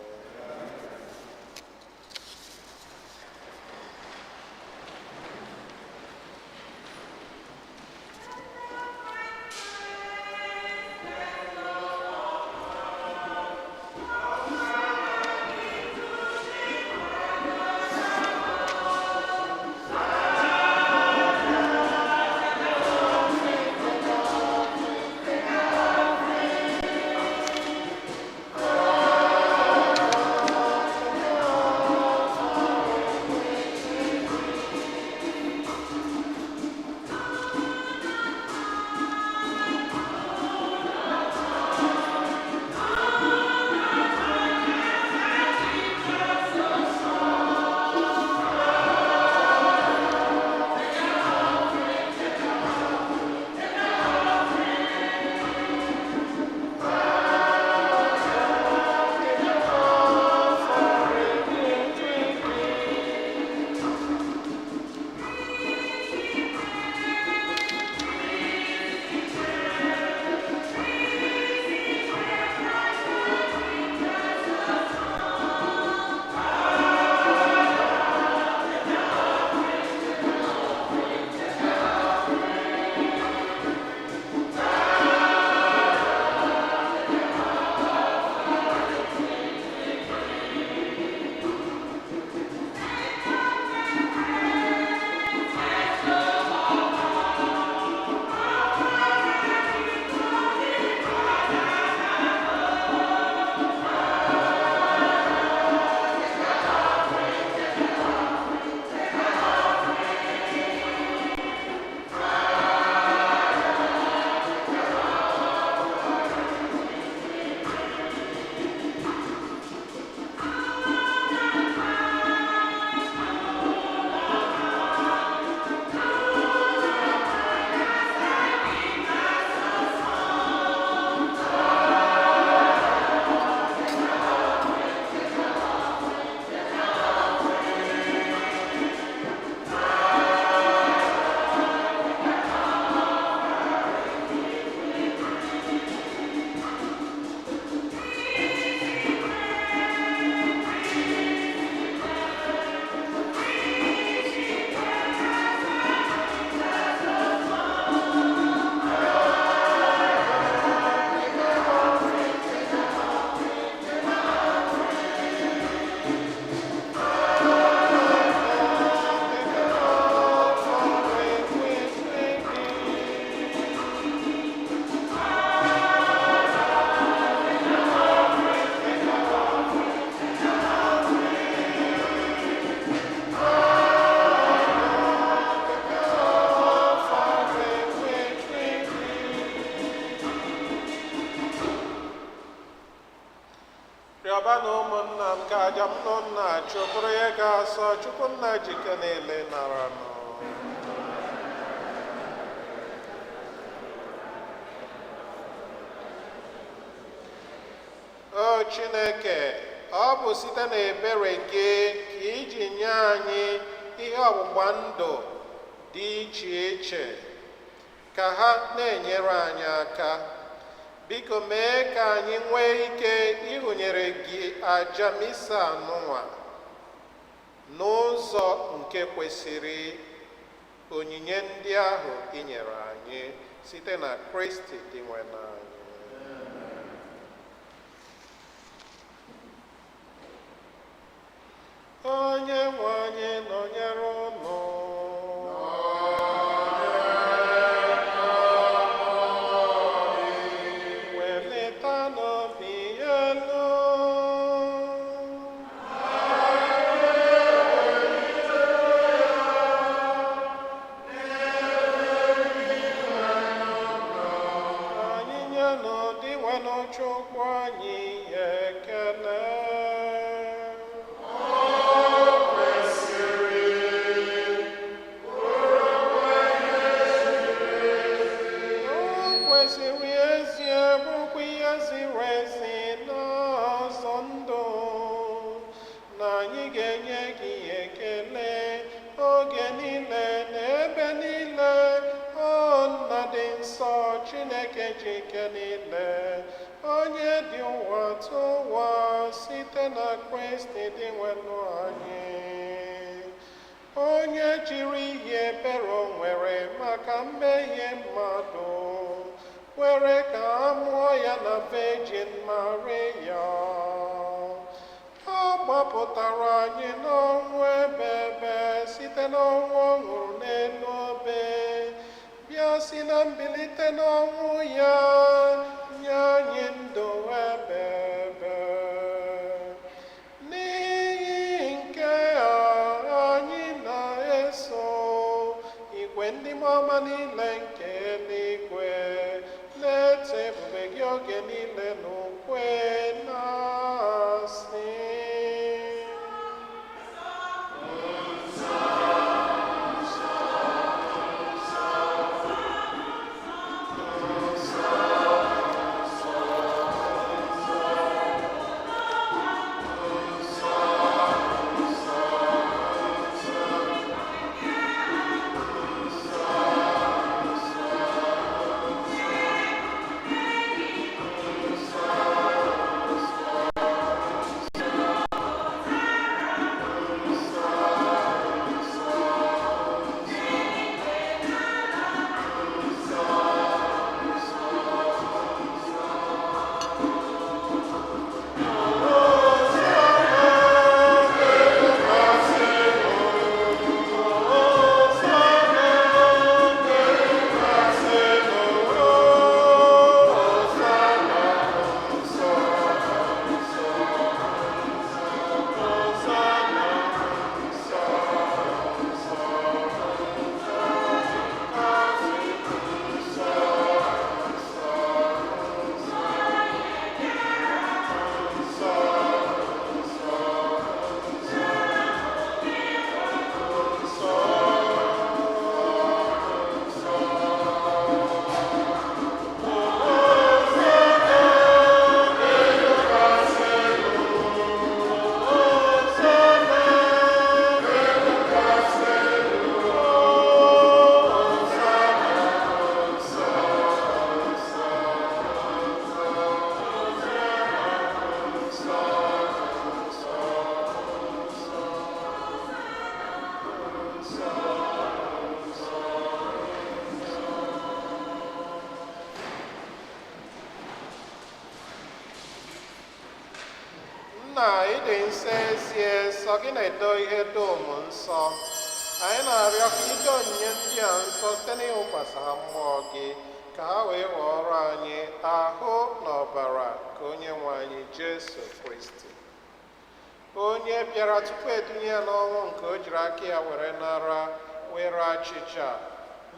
Rịọba na ụmụnna m ka aja m nọ m na-achụ bụrụ ihe ga-asọ Chukwu nna jike niile nara nụ. O Chineke, ọ bụ site n'ebere gị ka iji nye anyị ihe ọgbụgba ndụ dị iche iche ka ha na-enyere anyị aka. Biko mee ka anyị nwee ike ịhụnyere gị aja misa anụnwa n'ụzọ nke kwesịrị onyinye ndị ahụ i nyere anyị site na Kristi Dinwenụ anyị. Onye nwe anyị nọnyere unu. Welita n'obi elu. Anyị nyenụ Dinwenụ Chukwu anyị ekele. O kwesịrị ezie bụkwa ihe ziri ezi n'ọzọ ndụ na anyị ga-enye gị ekele oge niile na ebe niile, o Nna dị nsọ, Chineke ji ike niile, onye dị ụwa tụ ụwa, site na Kristi dị nwenụ anyị, onye jiri ihe ebere o nwere maka mmehie mmadụ kwere ka a mụọ ya na Virgin Maria. Ọ gbapụtara anyị n'ọnwụ ebe ebe site n'ọnwụ ọ nwụrụ n'elu obe, bịa si na mbilite n'ọnwụ ya nye anyị ndụ ebe ebe. N'ihi nke a anyị na-eso igwe ndị mmụọ niile nke eluigwe na-eto ebube gị oge niile n'ukwe na-asị: Nna, ịdị nsọ ezie, sọ gị na-edo ihe dum nsọ. Anyị na-arịọ ka ido onyinye ndị a nsọ site n'ịwụkwasị ha mmụọ gị, ka ha wee ghọọrọ anyị ahụ na ọbara nke onye nwe anyị Jesu Kristi, onye bịara tupu edunye ya n'ọnwụ nke o jiri aka ya were nara, were achịcha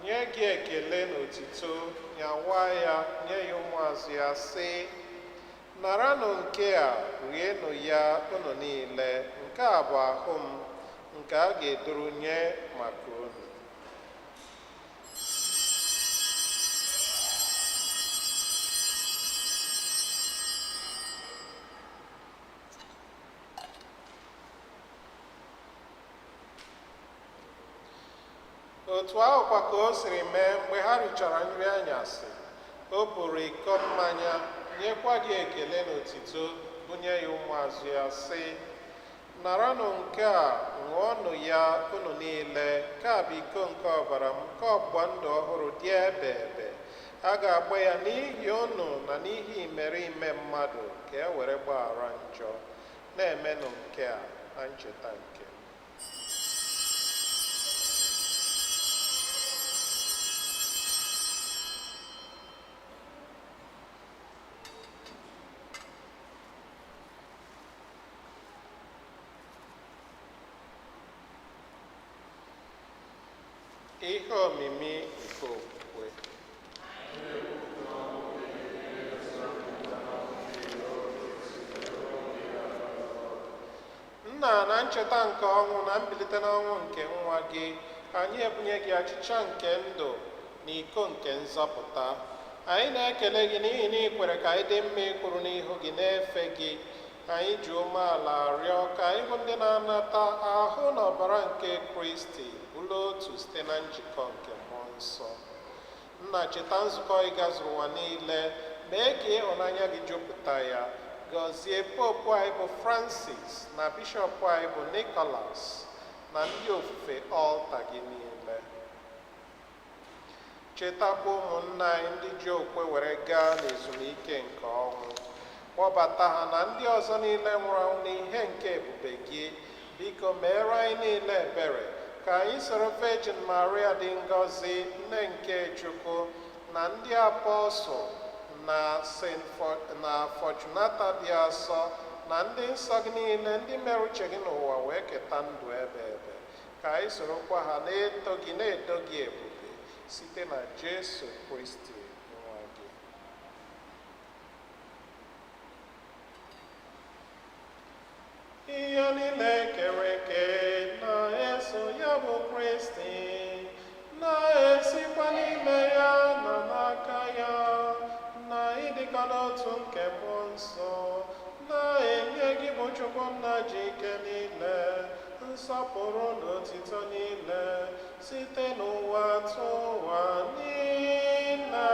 nye gị ekele na otito, nyawa ya nye ya ụmụazụ ya, sị: "Naranụ nke a, rienụ ya unu niile. Nke a bụ ahụ m nke a ga-eduru nye maka unu." Otu ahụkwa ka o siri mee mgbe ha richara nri anyasị, o buru iko mmanya, nyekwa gị ekele na otito, bunye ya ụmụazụ ya, sị: "Naranụ nke a, ṅụọnụ ya unu niile. Nke a bụ iko nke ọbara m nke ọgbụgba ndụ ọhụrụ dị ebe ebe. A ga-agba ya n'ihi unu na n'ihi imerime mmadụ, ka e were gbaghara njọ. Na-emenụ nke a na ncheta nke m." Ihe omimi nke okwukwe. Nna, na ncheta nke ọnwụ na mbilite n'ọnwụ nke nwa gị, anyị ebunye gị achịcha nke ndụ na iko nke nzọpụta. Anyị na-ekele gị n'ihi na ị kwere ka anyị dị mma ịkwụrụ n'ihu gị na-efe gị. Anyị ji umeala rịọ ka anyị bụ ndị na-anata ahụ na ọbara nke Kristi bụrụ bụrụ otu site na njikọ nke Mmụọ Nsọ. Nna, cheta nzukọ ị gazuru ụwa niile, mee ka ịhụnanya gị jupụta ya. Gọzie popu anyị bụ Francis na bishọp anyị bụ Nicholas na ndị ofufe ọlta gị niile. Chetakwa ụmụnna anyị ndị ji okwe were gaa n'ezumike nke ọnwụ, kpọbata ha na ndị ọzọ niile nwụrụ anwụ n'ihe nke ebube gị. Biko meere anyị niile ebere, ka anyị soro Virgin Maria dị ngọzi, nne nke Chukwu, na ndị apọstụl na Saint na Fortunata dị asọ, na ndị nsọ gị niile ndị mere uche gị n'ụwa wee keta ndụ ebe ebe, ka anyị sorokwa ha na-eto gị na-edo gị ebube site na Jesu Kristi nwa gị. Ihe niile kere eke na-eso ya bụ Kristi, na-esikwa n'ime ya na n'aka ya, na ịdịkọ n'otu nke Mmụọ Nsọ, na-enye gị bụ Chukwu Nna ji ike niile, nsọpụrụ na otito niile, site n'ụwa tụ ụwa niile.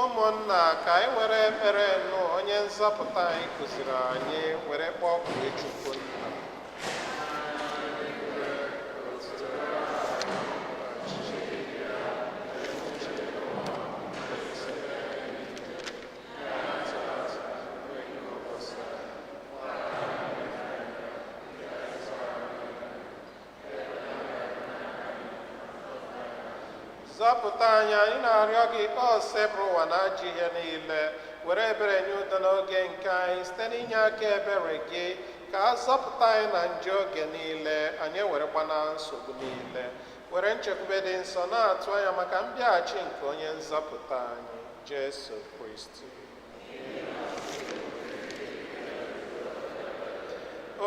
Ụmụnna, ka anyị were ekpere nụ onye nzọpụta anyị kụziri anyị were kpọkuo Chukwu Nna. Zọpụta anyị, anyị na-arịọ gị, o sepụrụ ụwa na ajọ ihe niile, were ebere nye udo n'oge nke anyị site n'inye aka ebere gị, ka a zọpụta anyị na njọ oge niile, anyị ewerekwa na nsogbu niile, were nchekwube dị nsọ na-atụ anya maka mbịaghachi nke onye nzọpụta anyị, Jesu Kristi.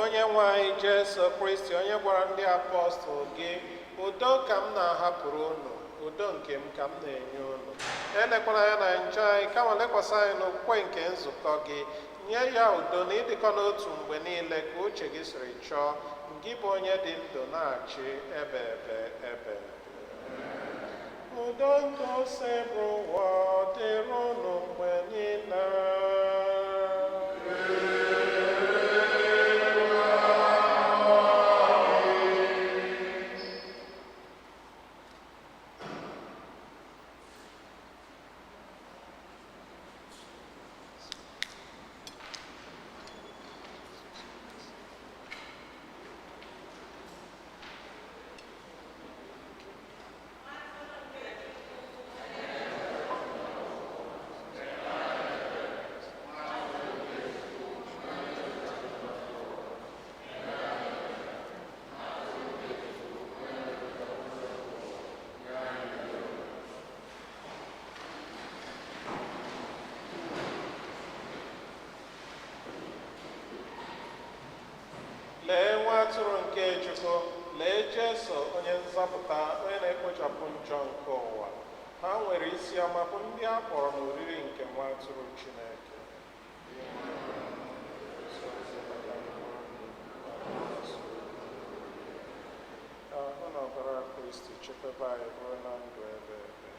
Onye nwe anyị Jesu Kristi, onye gwara ndị apọstụl gị, udo ka m na-ahapụrụ unu, udo nke m ka m na-enye unu, elekwala anya na njọ anyị, kama lekwasị anyị n'okwukwe nke nzukọ gị, nye ya udo na ịdịkọ n'otu mgbe niile ka uche gị siri chọọ, gị bụ onye dị ndụ na-achị ebe ebe ebe ebe. Udo nke Osebụrụwa dịrị unu mgbe niile. Lee nwa atụrụ nke Chukwu, lee Jesu onye nzọpụta, onye na-ekpochapụ njọ nke ụwa. Ha nwere isi ọma bụ ndị a kpọrọ n'oriri nke nwa atụrụ Chineke. Ka ahụ na ọbara Kristi chekwaba anyị ruo na ndụ ebe ebe.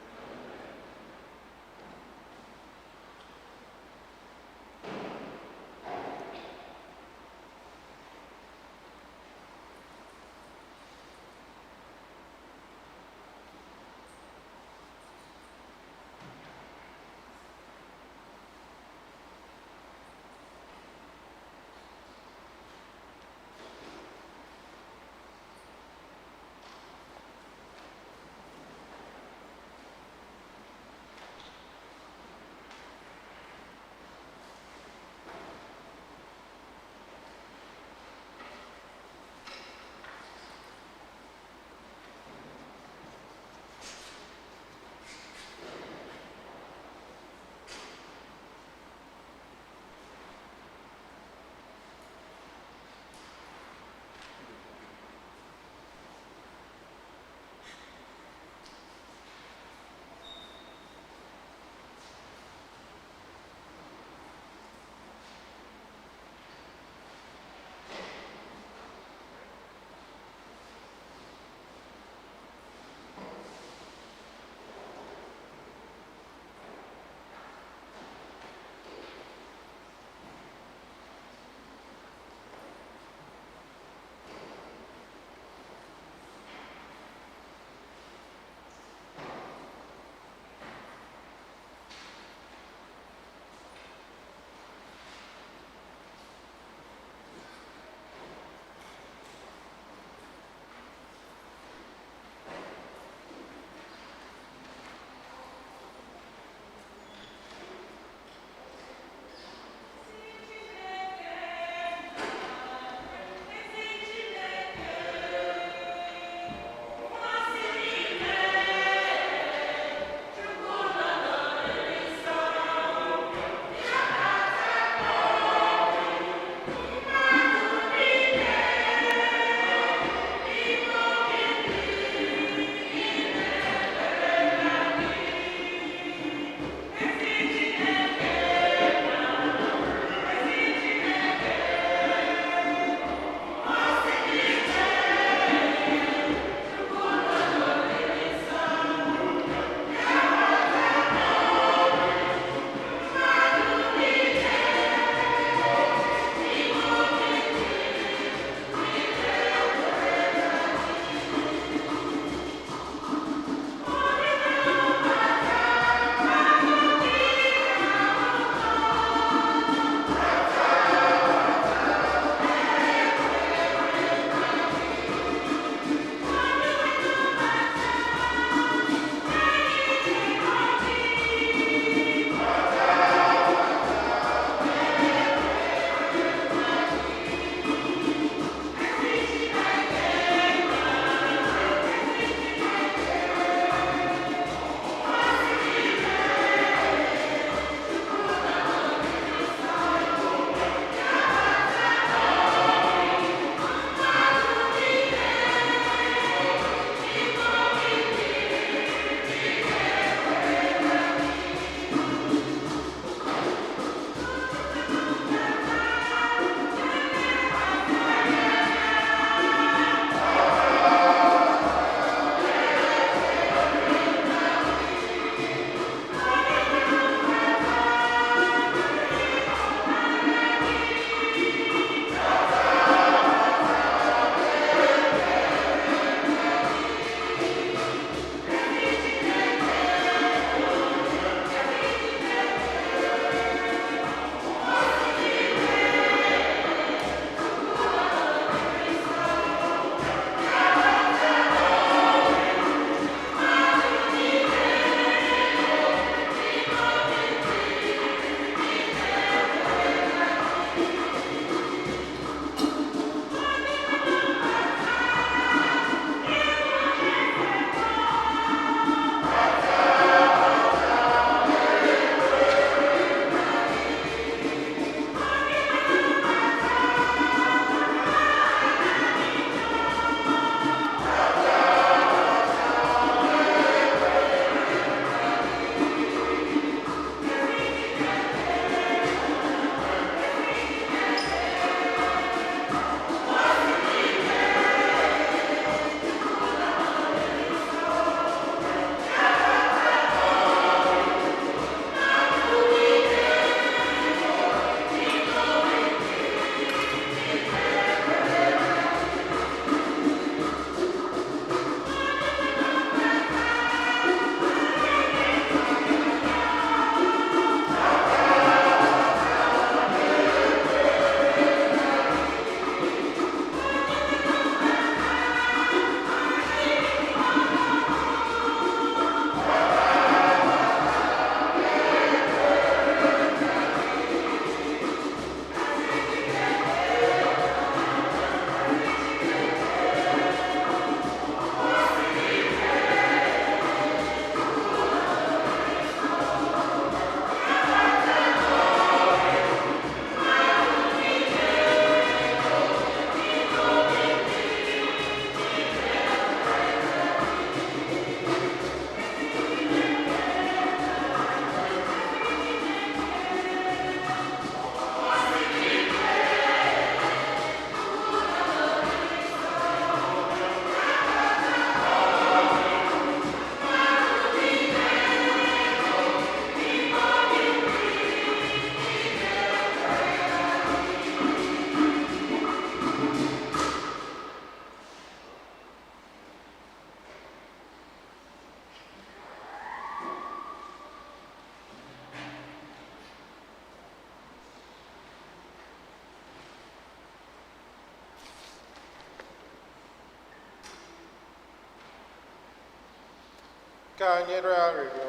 Ka anyị rịọ arịrịọ.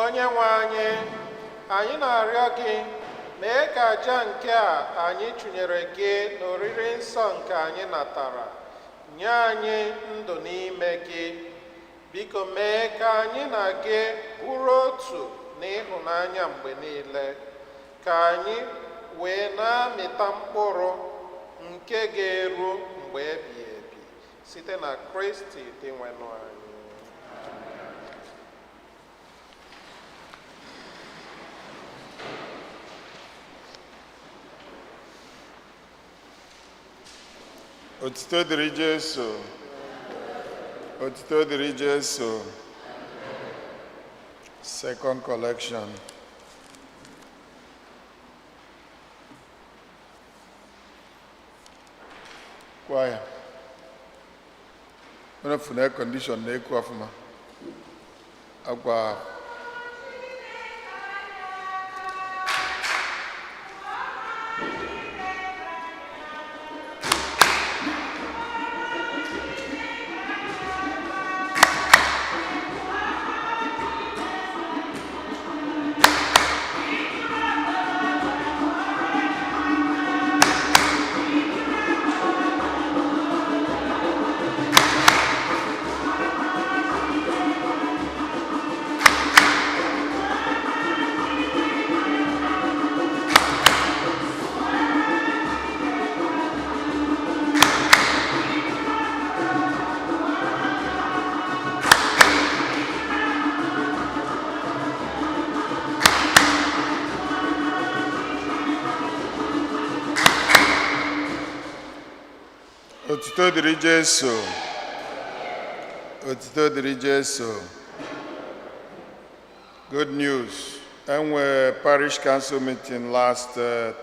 Onye nwe anyị, anyị na-arịọ gị, mee ka aja nke a anyị chụnyere gị n'oriri nsọ nke anyị natara nye anyị ndụ n'ime gị. Biko mee ka anyị na gị bụrụ otu n'ịhụnanya mgbe niile, ka anyị wee na-amịta mkpụrụ nke ga-eru mgbe ebighị ebi, site na Kristi Dinwenụ anyị. Otuto dịrị Jesu. Otuto dịrị Jesu. Second collection. Choir. Unu fụ na air condition na-eku ọfụma. Akwa. Otuto dịrị Jesu. Otuto dịrị Jesu. Good news. Enwe parish council meeting last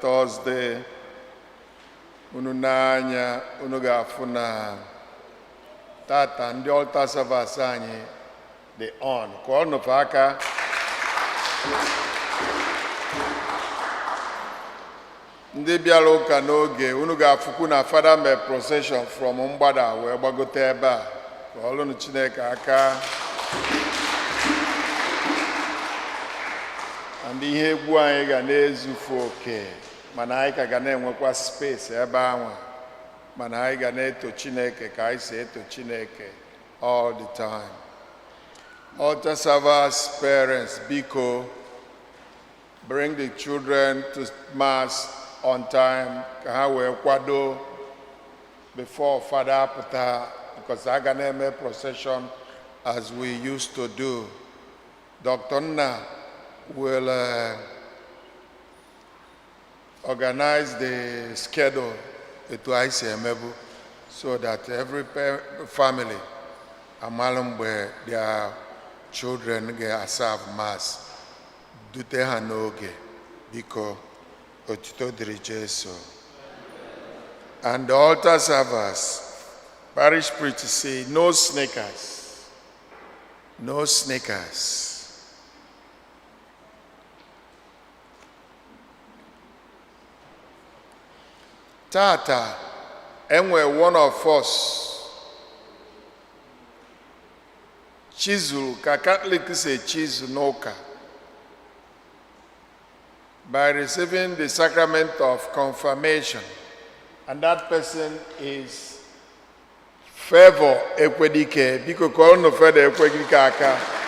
Thursday. Unu n'anya, unu ga-afụ na tata ndị altar servers anyị dị on. Kụọ nụfe aka. Ndị bịara ụka n'oge, unu ga-afụkwu na fada mee procession from mgbada wee gbagote ebe a. Kụọlụnụ Chineke aka. Ndị ihe egwu anyị ga na-ezufu oke, mana anyị ka ga na-enwekwa space ebe ahụ, mana anyị ga na-eto Chineke ka anyị si eto Chineke all the time. Altar servers parents, biko, bring the children to mass on time ka ha wee kwado before fada apụta, because a ga na-eme procession as we used to do. Dr. Nna will organize the schedule etu anyị si emebu so that every family amalụ mgbe their children ga-aserve mass, dute ha n'oge, biko. Otuto dịrị Jesu. And the altar servers, parish priest say no sneakers, no sneakers. Tata enwe one of us chizuru ka Catholic si echizu n'ụka by receiving the sacrament of confirmation, and that person is Favor Ekwedike. Biko, kụọrọ Favor Ekwedike aka.